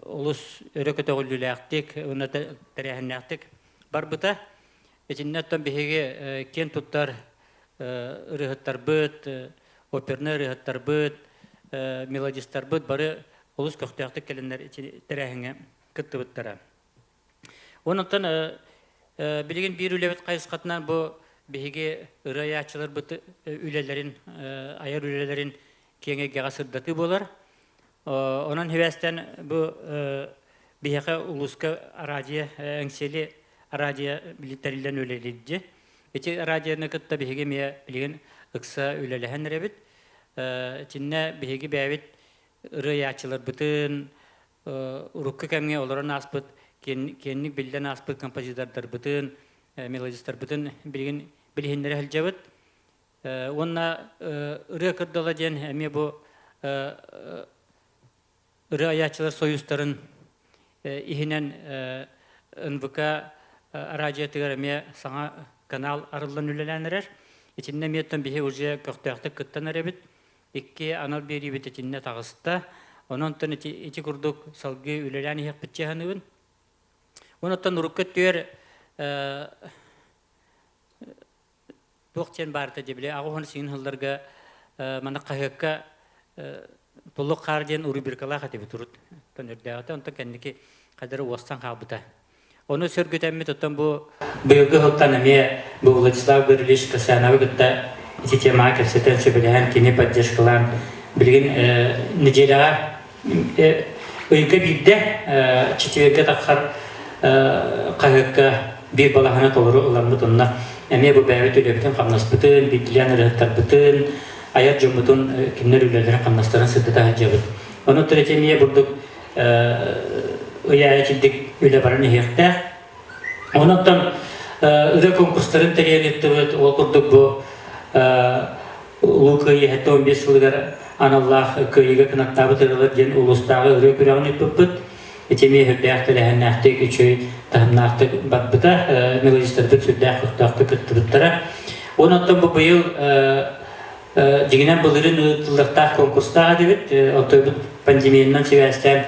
олус өрө көтөҕүллүүлээхтик уонна тэрээһиннээхтик барбыта. Итиннэ оттон биһиги киэн туттар ырыаһыттарбыт, опернай ырыаһыттарбыт, мелодистарбыт бары олус көхтөөхтүк кэлэннэр ити тэрээһиҥҥэ кыттыбыттара. Онон билигин биир үлэбит хайысхатынан бу биһиги ырыа айааччыларбыт үлэлэрин, айар үлэлэрин киэҥ эйгэҕэ сырдатыы буолар. Онон сибээстэн бу биһиэхэ улууска радио Эҥсиэли радио тэриллэн үлэлиирдэ. Ити радионы кытта биһиги эмиэ билигин ыкса үлэлэһэн эрэбит. Итиннэ биһиги бэйэбит ырыаайааччыларбытын урукку кэмҥэ олорон ааспыт, киэҥник биллэн ааспыт композитордарбытын, мелодистарбытын билигин билиһиннэрэ сылдьабыт. Уонна ырыа кырдала диэн эмиэ бу ырыа айааччылар союзтарын иһинэн НВК араадьыйатыгар эмиэ саҥа канал арыллан үлэлээн эрэр. Итиннэ эмиэ биһи уже көхтөөхтүк кыттан эрэбит. Икки анал биэриибит итиннэ таҕыста. Онон ити, ити курдук салгыы үлэлээн иһиэхпит дьаһаныбын. Онон урукку өттүгэр туох диэн баарта дии били аҕыс сиҥин сылларга манна хаһыакка Туллук хаар диэн рубрикалаах этибит урут төнөрдөөҕүтэ онтон кэнники хадары уостан хаалбыта. Ону сөргүтэммит оттон бу быйылгы сылтан эмиэ бу Владислав Гаврильевич Касьяновы кытта ити темаҕа кэпсэтэн сөбүлэһэн кини поддержкалаан билигин неделяҕа ыйга биирдэ четвергэ тахсар хаһыакка биир балаһаны толору ыламмыт онно эмиэ бу бэйэбит үлэбитин-хамнаспытын, биирдиилээн ырыһыттарбытын, айар дьоммутун кинилэр үлэлэрин-хамнастарын сырдата сылдьабыт. Ону ити эмиэ бурдук ыйаайа кирдик үлэ баран иһиэхтээх. Онон ырыа конкурстарын тэрийэн ыыттыбыт. Ол курдук бу Улуу Кыайыы 75 сылыгар аналлаах Кыайыыга кынаттаабыт ырыалар диэн улуустааҕы ырыа күрэҕин ыыппыппыт. Ити эмиэ сүрдээх тэрээһиннээхтик, үчүгэй таһымнаахтык барбыта. Мелодистарбыт сүрдээх көхтөөхтүк кыттыбыттара. Онон бу быйыл дьиҥинэн былырыын ыытыллыахтаах конкурстаах этибит. Оттойбут пандемиянан сибээстээн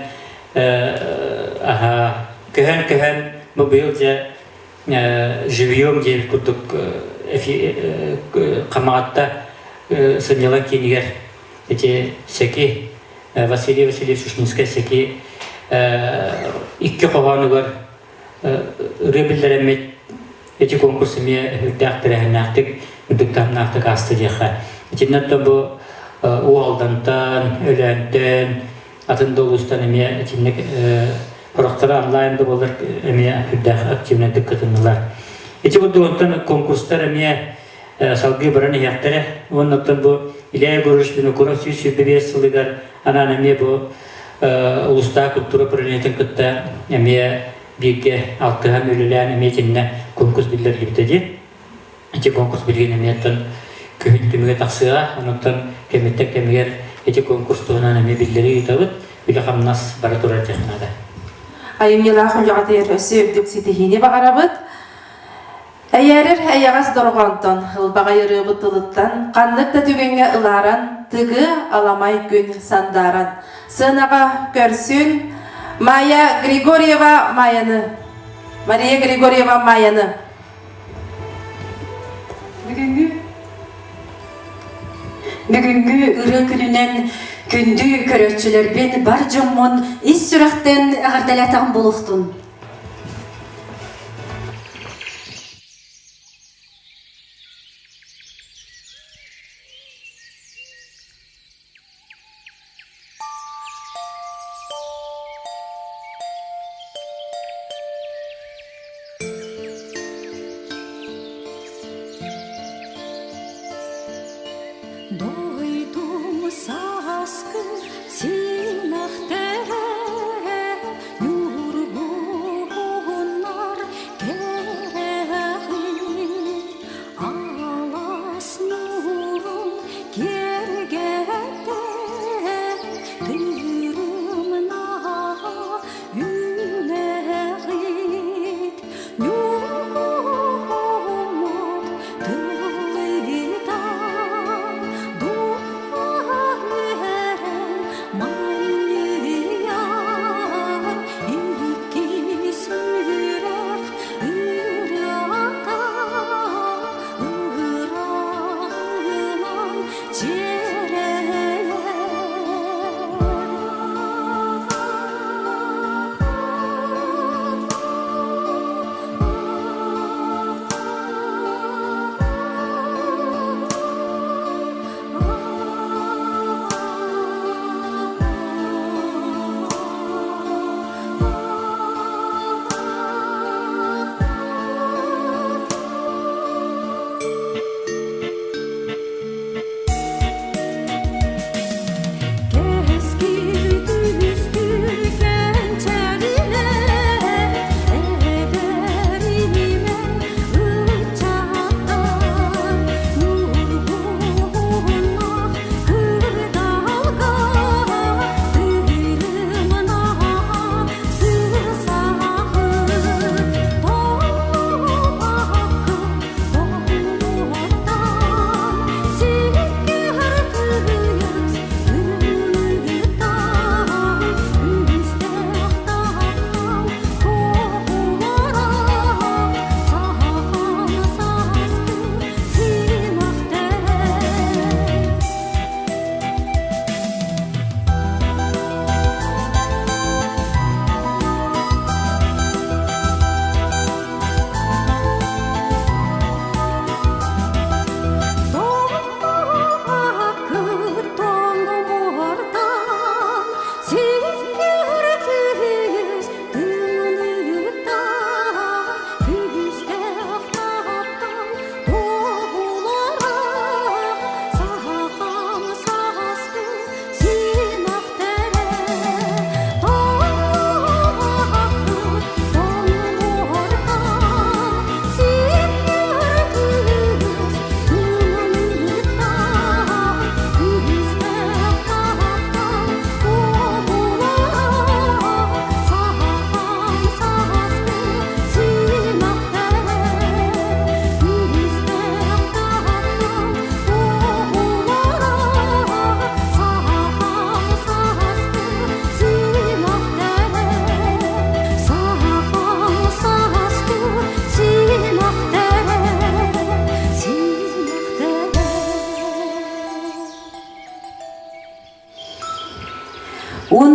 көһөн-көһөн бу быйыл дьэ живьем диэбит курдук Хамаҕатта сынньалаҥ киинигэр ити Сэки Василий Васильевич Шушнинскай Сэки икки хоһоонугар ырыа биллэрэммит ити конкурс эмиэ үрдээх тэрээһиннээхтик үрдүк таһымнаахтык ааста диэххэ. Итиннэ оттон бу Уолдантан, Өлөөнтөн, атын да улуустан эмиэ итинник сорохторо онлайн да буолар эмиэ үрдээх активнайдык кытыннылар. Ити курдук онтон конкурстар эмиэ салгыы баран иһиэхтэрэ. Уонна оттон бу Илья Егорович Винокуров 125 сылыгар анаан эмиэ бу улуустаах культура управлениетын кытта эмиэ бииргэ алтыһан үлэлээн эмиэ итиннэ конкурс биллэриллибитэ дии. Ити конкурс билигин эмиэ оттон күһүн түмүгэ тахсыаҕа. Онон кэмиттэн кэмигэр ити конкурс туһунан эмиэ биллэрии ыытабыт. Үлэ-хамнас бара турар диэх наада. Айымньылаах үлэҕитигэр өссө үрдүк ситиһиини баҕарабыт. Эйээрэр эйэҕэс дорҕоонтон, ылбаҕай ырыабыт тылыттан, ханнык да түгэҥҥэ ылааран, тыгы аламай күн сандааран. Сыанаҕа көрсүн Майя Григорьева Майяны. Мария Григорьева Майяны. Бүгүҥҥү Бүгүҥҥү ырыа күнүнэн күндү көрөөччүлэрбин, бар дьоммун ис сүрэхтэн эҕэрдэлээтэҕим буолуохтун. Дойдум сааскы симэхтэрэ Ньургуһуннар кэрэҕит, Алаас нуурун киэргэтэ Тыырымнаһа үүнэҕит. Ньургуһуммут тыллыыта.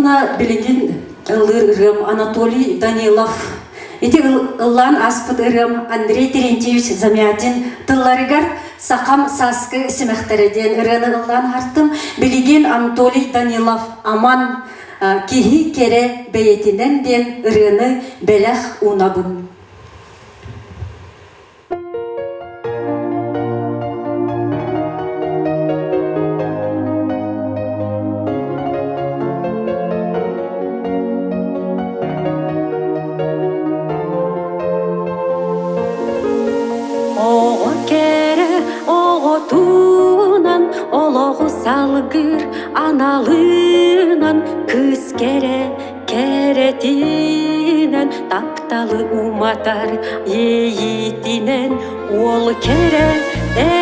Уонна билигин ыллыыр ырыам Анатолий Данилов. Ити ыллаан ааспыт ырыам Андрей Терентьевич Замятин тылларыгар «Сахам сааскы симэхтэрэ» диэн ырыаны ыллаан аһартым. Билигин Анатолий Данилов «Аман киһи кэрэ бэйэтинэн» диэн ырыаны бэлэх уунабын. Оҕо кэрэ оҕотунан олоҕу салгыыр аналынан кыыс кэрэ кэрэтинэн тапталы уматар иэйиитинэн уол кэрэ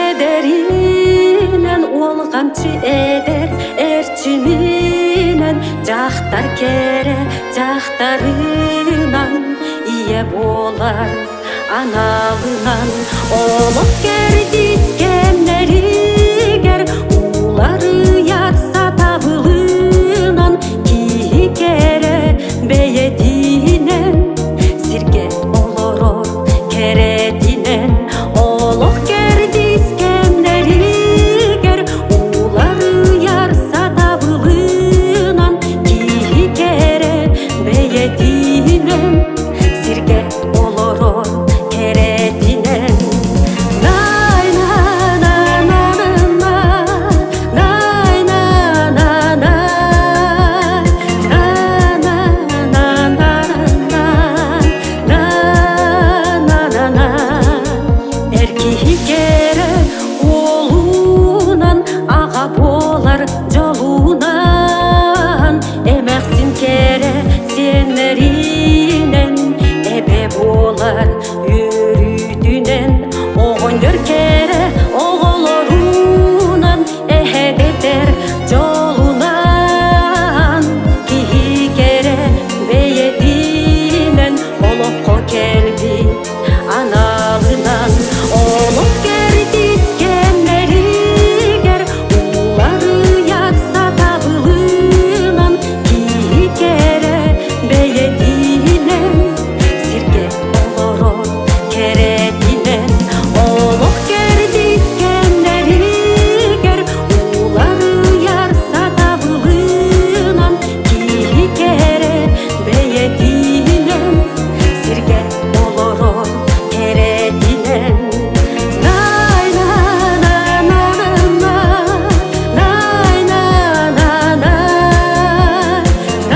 эдэринэн уолҕамчы эдэр эрчиминэн дьахтар кэрэ дьахтарынан ийэ буолар аналынан олох кэрдиис кэмнэригэр уларыйар сатабылынан киһи кэрэ бэйэтинэн сиргэ олорор кэрэтинэн олох кэрдиис кэмнэригэр уларыйар сатабылынан киһи кэрэ бэйэтинэн сиргэ олорор кэрэтинэн най на на на на най на на на на на на на на на на на эр киһи кэрэ уолунан аҕа буолар дьолунан эмэхсин кэрэ сиэннэринэн эбэ буолар үөрүүтүнэн оҕонньор кэрэ оҕолорунан эһэдэтэр дьолунан киһи кэрэ бэйэтинэн олоххо кэлбит аналынан олох кэрдиис кэмнэригэр уларыйар сатабылынан киһи кэрэ бэйэтинэн сиргэ олорор кэрэтинэн олох кэрдиис кэмнэригэр уларыйар сатабылынан киһи кэрэ бэйэтинэн сиргэ олорор кэрэтинэн най на на на на най на на на на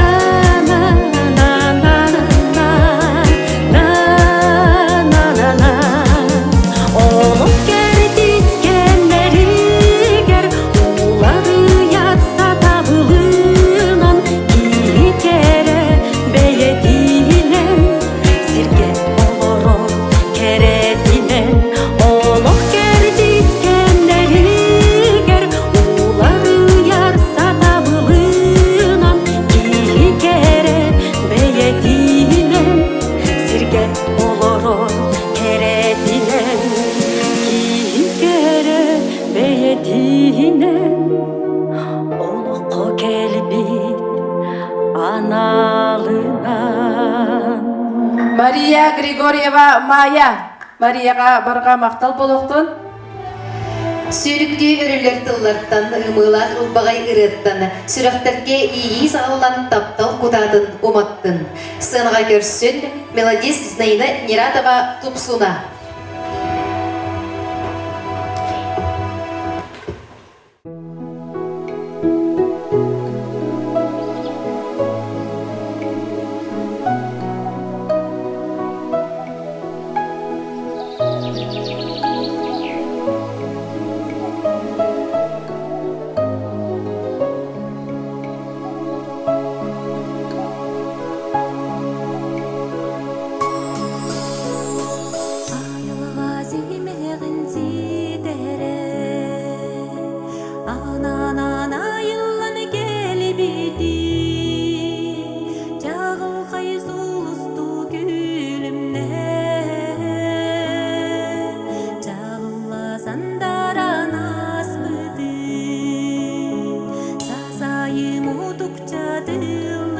на на на на на на на Олох кэрдиис кэмнэригэр уларыйар сатабылынан киһи кэрэ бэйэтинэн сиргэ олорор кэрэтинэн олох кэрдиис кэмнэригэр уларыйар сатабылынан киһи кэрэ бэйэтинэн сиргэ олорор кэрэтинэн киһи кэрэ бэйэтинэн олоххо кэлбит аналынан Мария Григорьева Майя Марияҕа барҕа махтал буолуохтун. Сүүрүктүү өрүллэр тыллартан, ымыылаах ылбаҕай ырыаттан, сүрэхтэргэ иэйии саҕаллан таптал кутаатын уматтын. Сыанаҕа көрсүн мелодист Зинаида Нератова Тупсуна. Айылҕа симэҕин ситэрэ Анаан айыллан кэлбити Чаҕылхай сулустуу күлүмнэ Чаҕылла сандаран ааспыты Сасайым утукча тыл.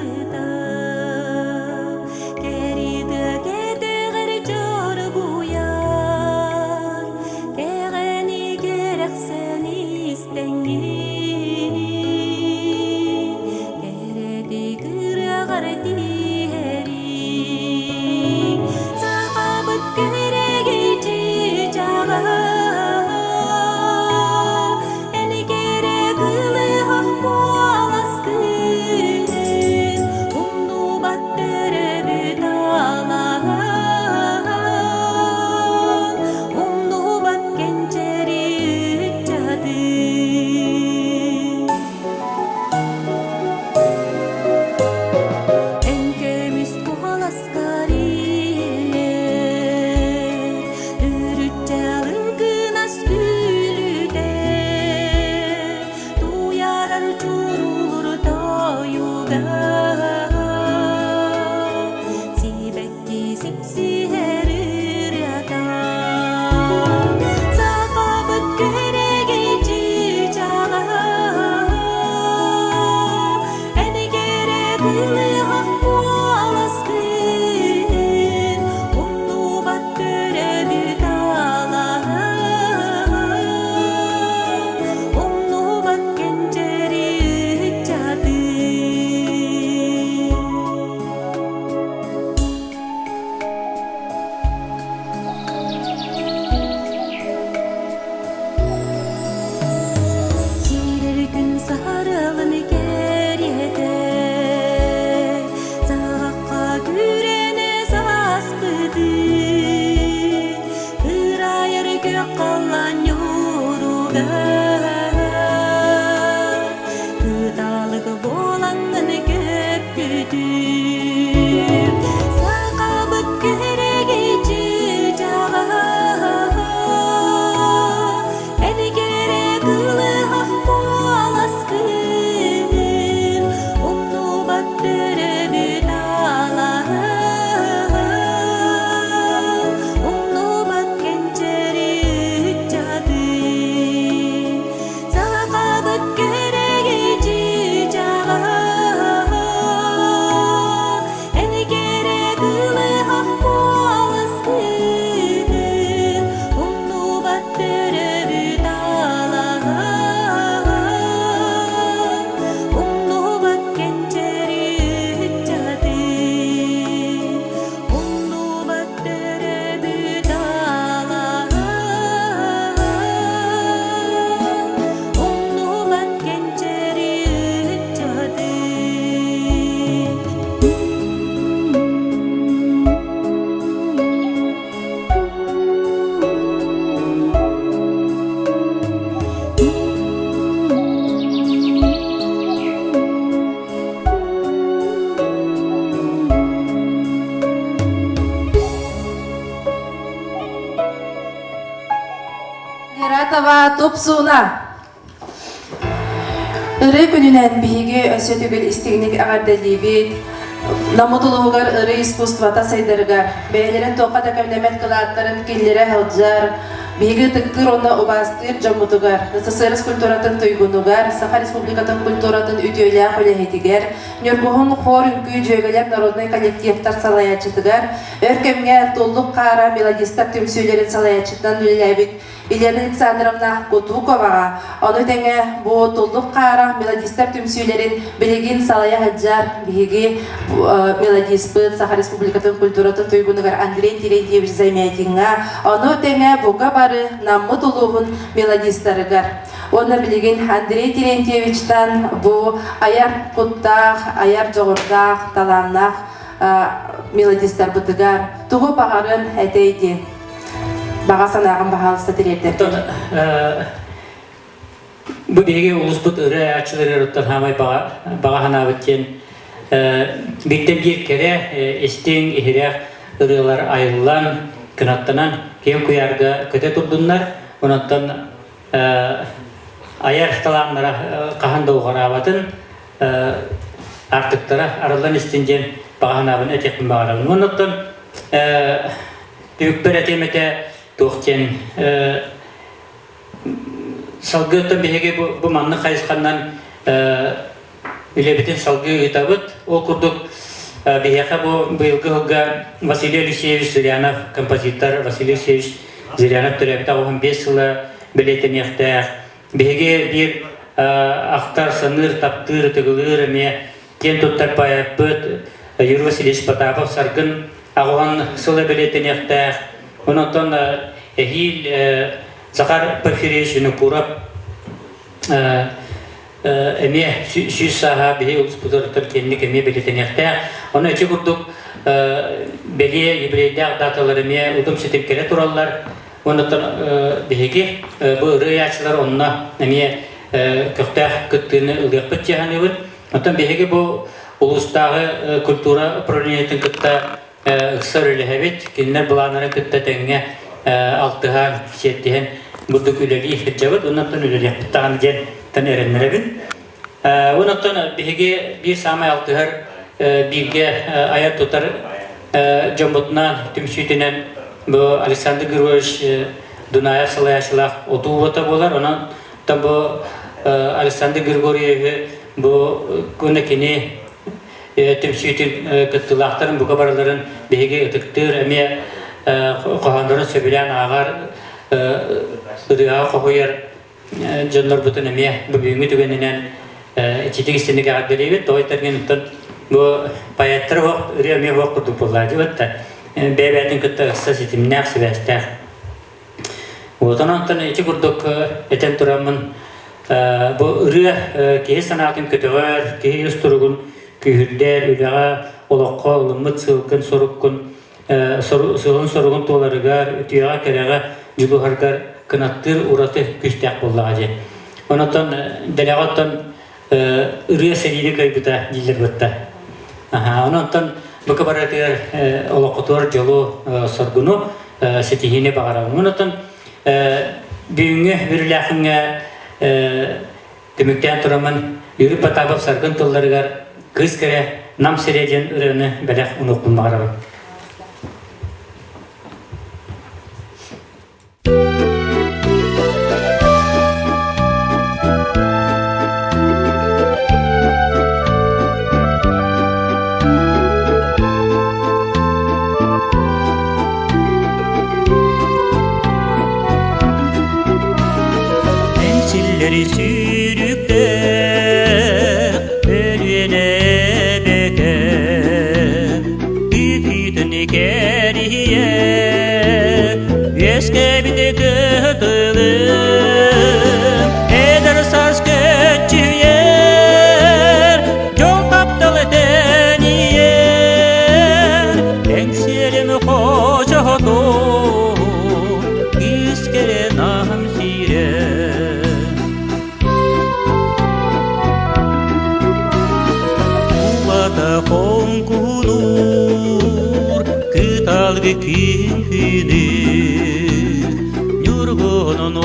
Сарылын кэриэтэ Саҕахха күрэнэ саспыты Кырайар күөх халлаан ньууругар Кыталык буолаҥҥын көппүтүм Сахабыт күрэгэй чыычааҕа Эн кэрэ кылыһах куоласкын Умнубат төрөбүт алаһын Умнубат кэнчэри ыччатын Сахабыт кэрэгэй чыычааҕа Эн кэрэ кылыһах куоласкын Умнубат төрөбүт алаһын Умнубат кэнчэри ыччатын Умнубат төрөбүт алаһын Умнубат кэнчэри ыччатын. Лератова Тупсуна. Ырыы күнүнэн биһиги өссө төгүл истиҥник эҕэрдэлиибит. Наммыт улууһугар ырыы искусствота сайдарыгар, бэйэлэрин туохха да кэмнэммэт кылааттарын киллэрэ сылдьар, биһиги ытыктыыр уонна убаастыыр дьоммутугар, СССР культуратын туйгунугар, Саха Республикатын культуратын үтүөлээх үлэһитигэр, Ньургуһун хор үҥкүү дьүөгэлэр народнай коллективтар салайааччытыгар, өр кэмҥэ Туллук хаара мелодистар түмсүүлэрин салайааччытынан үлэлээбит Елена Александровна Кутуковаҕа, ону тэҥэ бу Туллук хаара мелодистар түмсүүлэрин билигин салайа сылдьар биһиги мелодиспыт Саха Республикатын культуратын туйгунугар Андрей Терентьевич Замятиҥҥа, ону тэҥэ бука бары Наммыт улууһун мелодистарыгар. Уонна билигин Андрей Терентьевичтан бу айар куттаах, айар дьоҕурдаах, талааннаах мелодистарбытыгар тугу баҕарын этэй диэн Баҕа санааҕын баһаалыста тириэрдэр. Бу биһиги улууспут ырыа айааччыларыттан хаамай баҕа баҕа санаабыт диэн бииртэн биир кэрэ, истиҥ, иһирэх ырыалар айыллан, кынаттанан киэҥ куйаарга көтө турдуннар. Онон айар талааннара хаһан да уҕараабатын, аартыктара арыллан истин диэн баҕа санаабын этиэхпин баҕарабын. Оннуттан Түмүкпэр этиэм этэ туох диэн салгыы оттон биһиги бу, бу маннык хайысханан үлэбитин салгыы ыытабыт. Ол курдук биһиэхэ бу быйылгы сылга Василий Алексеевич Зырянов, композитор Василий Алексеевич Зырянов төрөөбүт 85 сыла бэлиэтэниэхтээх. Биһиги биир ахтар, саныыр, таптыыр, ытыгылыыр эмиэ киэн туттар поэппыт Юрий Васильевич Потапов Саргын аҕыһан сыла бэлиэтэниэхтээх. Онтон эһиил Захар Порфирьевич Винокуров эмиэ сүүс сааһа биһи улууспутугар киэнник эмиэ бэлиэтэниэхтээх. Ону ити курдук бэлиэ юбилейдаах даталар эмиэ утум ситим кэлэ тураллар. Оннуттан биһиги бу ырыа онно эмиэ көхтөөх кыттыыны ылыахпыт дии саныыбын. Оттон биһиги бу улуустааҕы культура управлениетын кытта ыкса үлэлэһэбит. Кинилэр былааннарын кытта тэҥҥэ алтыһан, сиэттиһэн бурдук үлэлии сылдьабыт. Оннуттан үлэлиэхпит даҕаны диэн эрэннэрэбин. Оннуттан биһиги биир саамай алтыһар бииргэ айар-тутар дьоммутунаан түмсүүтүнэн бу Александр Григорьевич Дунаев салайааччылаах отуу уота буолар. Онон бу Александр Григорьевиһы бу күнэ кини түмсүүтүн кыттыылаахтарын бука барыларын биһиги ытыктыыр эмиэ хоһооннорун сөбүлээн ааҕар ырыаҕа хоһуйар дьоннорбутун эмиэ бу бүгүҥҥү түгэнинэн ититик истинник эҕэрдэлиибит. Тоҕо этэргин оттон бу поэттар уох ырыа эмиэ уох курдук буоллаа дии да бэйэ-бэйэтин кытта ыкса ситимнээх, сибээстээх. Вот онон ити курдук этэн тураммын. Бу ырыа киһи санаатын көтөҕөр, киһи ис туругун күүһүрдэр, үлэҕэ, олоххо ылыммыт сыалгын, соруккун, сыалын-соругун туоларыгар, үтүөҕэ-кэрэҕэ дьулуһаргар кынаттыыр ураты күүстээх буоллаҕа дии. Онон дэлэҕэ оттон ырыа сэриини кыайбыта дииллэр бытта. Онон бу барытыгар олоххутугар дьолу, соргуну, ситиһиини баҕарабын. Онон бүгүҥҥү бүрүлээхиҥҥэ түмүктээн тураммын Юрий Потапов саргын тылларыгар «Кыыс кэрэ Нам сирэ» диэн ырыаны бэлэх унуохпун баҕарабын. Эҥсиллэри сүүрүктээх Өлүөнэ бэкэ Күүтүн кэрийэ Үөскэбит кытылым Эдэр саас көччүйэр Дьол таптал тэнийэр Эҥсиэрим хочотун Кыыс кэрэ наһым сирэ Улата хоҥкунуур кыталгы күһүнү Ньургунун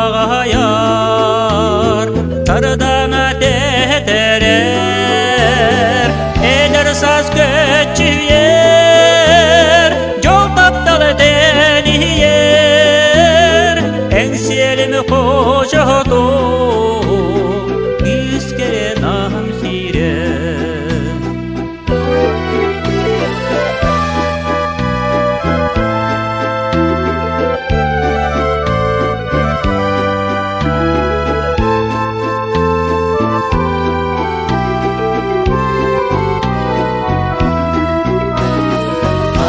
аҕайар тардаҥа тэтэрэр Эдэр саас көччүйэр дьол таптал тэнийэр Эҥсиэлим хочотун күүскэрэ нам сирэ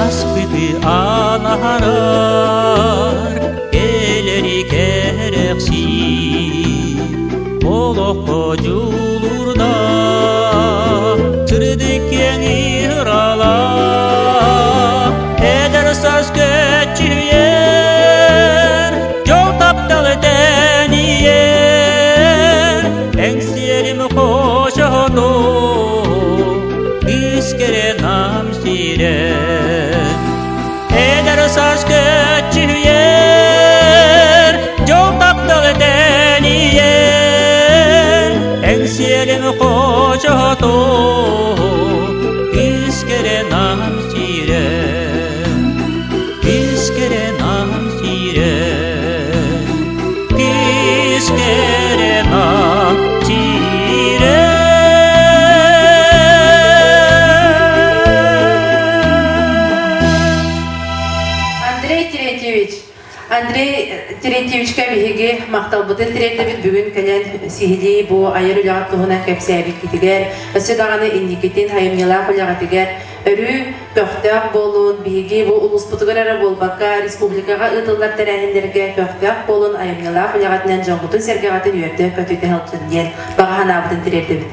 Аспыты анаһарар кэлэри кэрэхсии олоххо дьулуурдаах сырдык киэҥ ыралаах эдэр саас көччүйэр дьол таптал тэнийэр эҥсиэрим хочото кыыс кэрэ нам сирэ Эдэр саас көччүйэр, дьол таптал тэнийэр, эҥсиэлин хочото, кыыс кэрэ нам сирэ, кыыс кэрэ нам сирэ, кыыс кэрэ нам сирэ. Андрей Терентьевич, Андрей Терентьевичка биһиги махталбытын тириэрдэбит бүгүн кэлэн сиһилии бу айар үлэҕит туһунан кэпсээбиккитигэр, өссө даҕаны инникитин айымньылаах үлэҕитигэр өрүү көхтөөх буолун, биһиги бу улууспутугар эрэ буолбакка республикаҕа ыытыллар тэрээһиннэргэ көхтөөх буолун, айымньылаах үлэҕитинэн дьоҥҥутун-сэргэҕитин үөрдэ-көтүтэ сылдьын диэн баҕа санаабытын тириэрдэбит.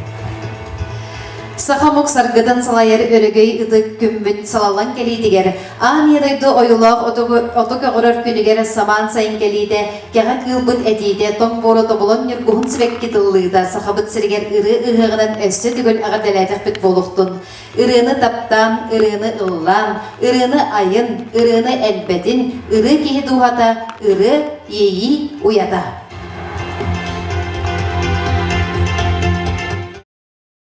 Саха омук саргытын салайар өрөгөй ытык күммүт салаллан кэлиитигэр аан ийэ дойду ойуулаах оту көҕөрөр күнүгэр самаан сайын кэлиитэ, кэҕэ кыылбыт этиитэ, тоҥ буора тобулан ньургуһун сибэкки тыллыыта сахабыт сиригэр ырыа ыһыаҕынан өссө төгүл эҕэрдэлээтэхпит буолуохтун. Ырыаны таптаан, ырыаны ыллаан, ырыаны айын, ырыаны элбэтин, ырыа киһи дууһата, ырыа иэйии уйата.